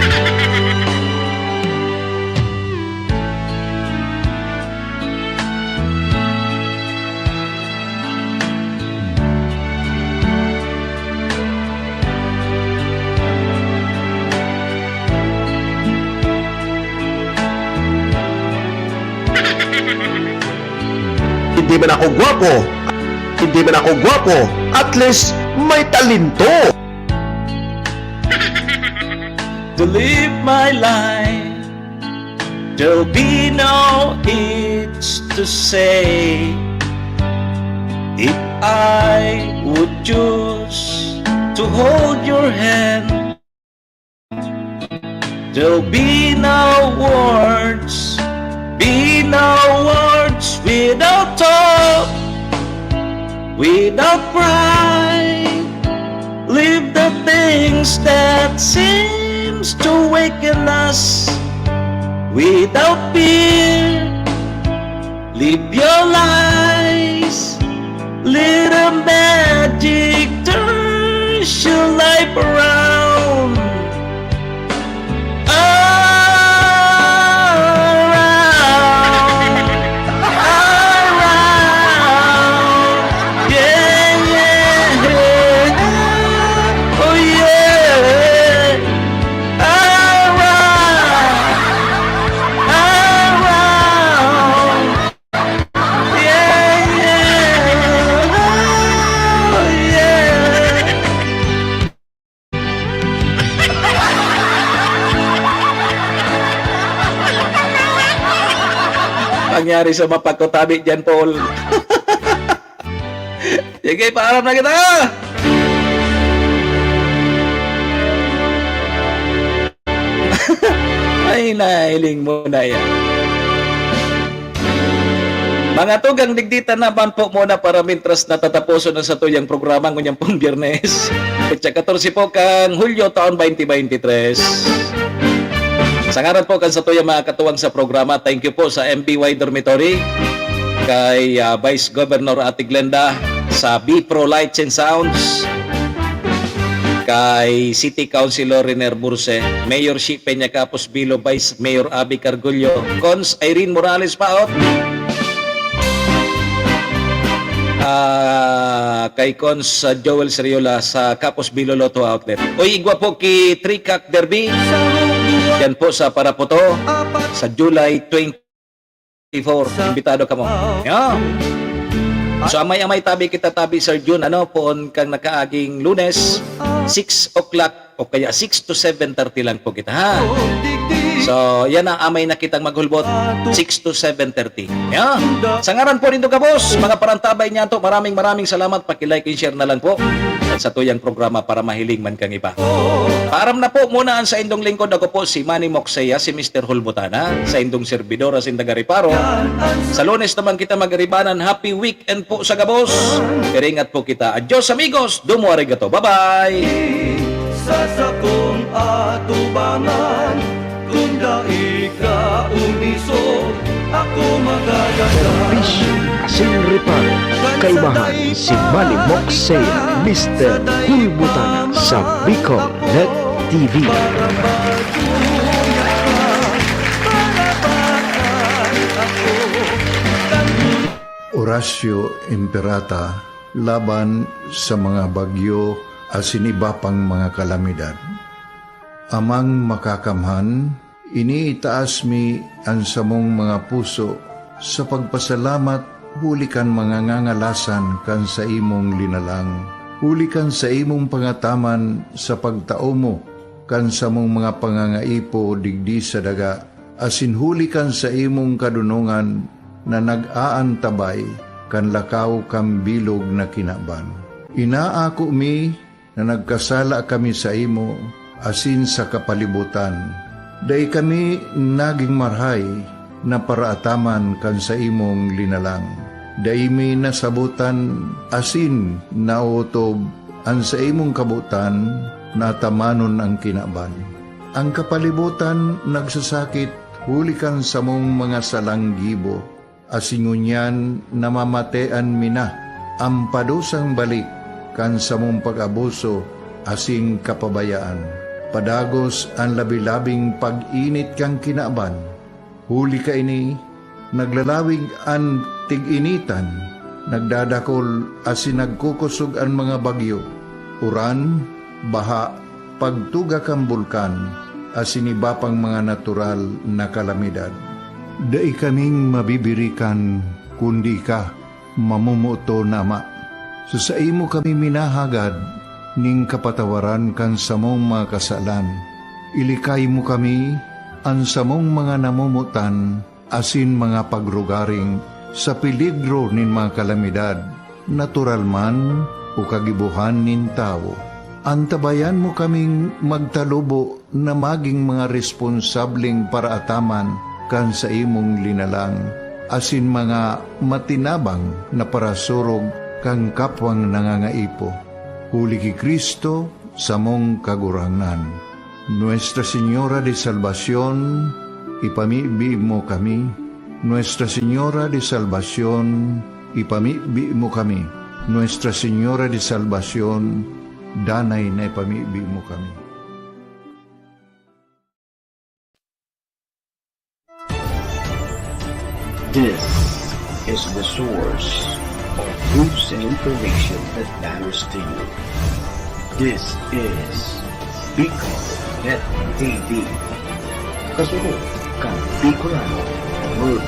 Hindi man ako gwapo, hindi man ako gwapo, at least may talento. To live my life, there'll be no it's to say. If I would choose to hold your hand, there'll be no words, be no words without hope, without pride. Leave the things that seems to waken us without fear. Live your lies, little magic turns your life around. Around, around, yeah, yeah, yeah. Oh, yeah. Around, around, yeah, yeah. Oh, yeah. Nangyari sa mapagkutabi dyan, Paul. Sige, paaram na kita! Ay, nahiling mo na yan. Mga tugang, digdi ta naman po muna para mintras natataposon ang satuyang programa ngunyan pong Biyernes, petsa katorse po kan Hulyo, taon twenty twenty-three. Sa ngaran po kan satuyang mga katuwang sa programa, thank you po sa M B Y Dormitory, kay, ah, Vice Governor Ate Glenda, sa B Pro Lights and Sounds, kay City Councilor Riner Burse, Mayor Shi Peña Capos Bilo, Vice Mayor Abby Cargullo, Cons Irene Morales Paot, ah, kay Cons, ah, Joel Seriola sa Capos Bilo Lotto Outlet. Uy, igwa po ki Tricac Derby. Yan po sa Parapoto sa July twenty-four. Imbitado kamo. Yan. So, amay-amay tabi kita tabi, Sir Jun, ano, poon kang nakaaging Lunes, six o'clock o kaya six to seven thirty lang po kita, ha? So, yan ang amay na kitang maghulbot, six to seven thirty. Yan. Sa ngaran po nindo, gabos, mga parantabay niya to, maraming, maraming salamat. Paki-like and share na lang po sa tuyang programa para mahiling man kang iba. Paaram na po muna ang saindong lingkod. Ako po si Manny Moksea, si Mister Hulbutana, saindong servidor asin taga-reparo. Sa Lunes naman kita magaribanan. Happy weekend po sa gabos. Iringat po kita. Adios, amigos. Domo arigato. Bye-bye. Sa sakong atubangan, kun dai ka umisog, ako magagadan. Serbisyo asin reparo, kaibahan si Manny Moksea, Mister Hulbutana sa Bicol Net T V. Oratio Imperata laban sa mga bagyo asin iba pang mga kalamidad. Amang Makakamhan, iniitaas mi an samong mga puso sa pagpasalamat huli kan mga ngangalasan kan saimong linalang, huli kan saimong pangataman sa pagtao mo kan samong mga pangangaipo digdi sa daga, asin huli kan saimong kadonongan na nag-aantabay kan lakaw kan bilog na kinaban. Inaako mi na nagkasala kami saimo asin sa kapalibotan. Dai kami nagin marahay na paraataman kan saimong linalang. Dai mi nasabotan asin naotob an saimong kabotan na atamanon an kinaban. An kapalibotan nagsasakit huli kan samong mga salang gibo, asin ngunyan namamatean mi na an padusang balik kan samong pag-abuso asin kapabayaan. Padagos an labi-labing pag-init kan kinaban. Huli kaini, naglalawig an tig-initan, nagdadakol asin nagkukosog an mga bagyo, uran, baha, pagtuga kan bulkan, asin iba pang mga natural na kalamidad. Dai kaming mabibirikan kundi ika, mamomoton na Ama. Sa saimo kami minahagad nin kapatawaran kan samong mga kasalan. Ilikay mo kami, an samong mga namomotan, asin mga pagrugaring sa peligro nin mga kalamidad, natural man o kagibohan nin tawo. Antabayan mo kaming magtalubo na magin mga responsableng paraataman kan saimong linalang, asin mga matinabang na parasurog kan kapwang nangangaipo. Huli ki Cristo, samong Kagurangnan. Nuestra Señora de Salvacion, ipamibi mo kami. Nuestra Señora de Salvacion, ipamibi mo kami. Nuestra Señora de Salvacion, danay na ipamibi mo kami. This is the source of news and information that matters to you. This is Bicol Net T V. Kasunod kan Bicolano World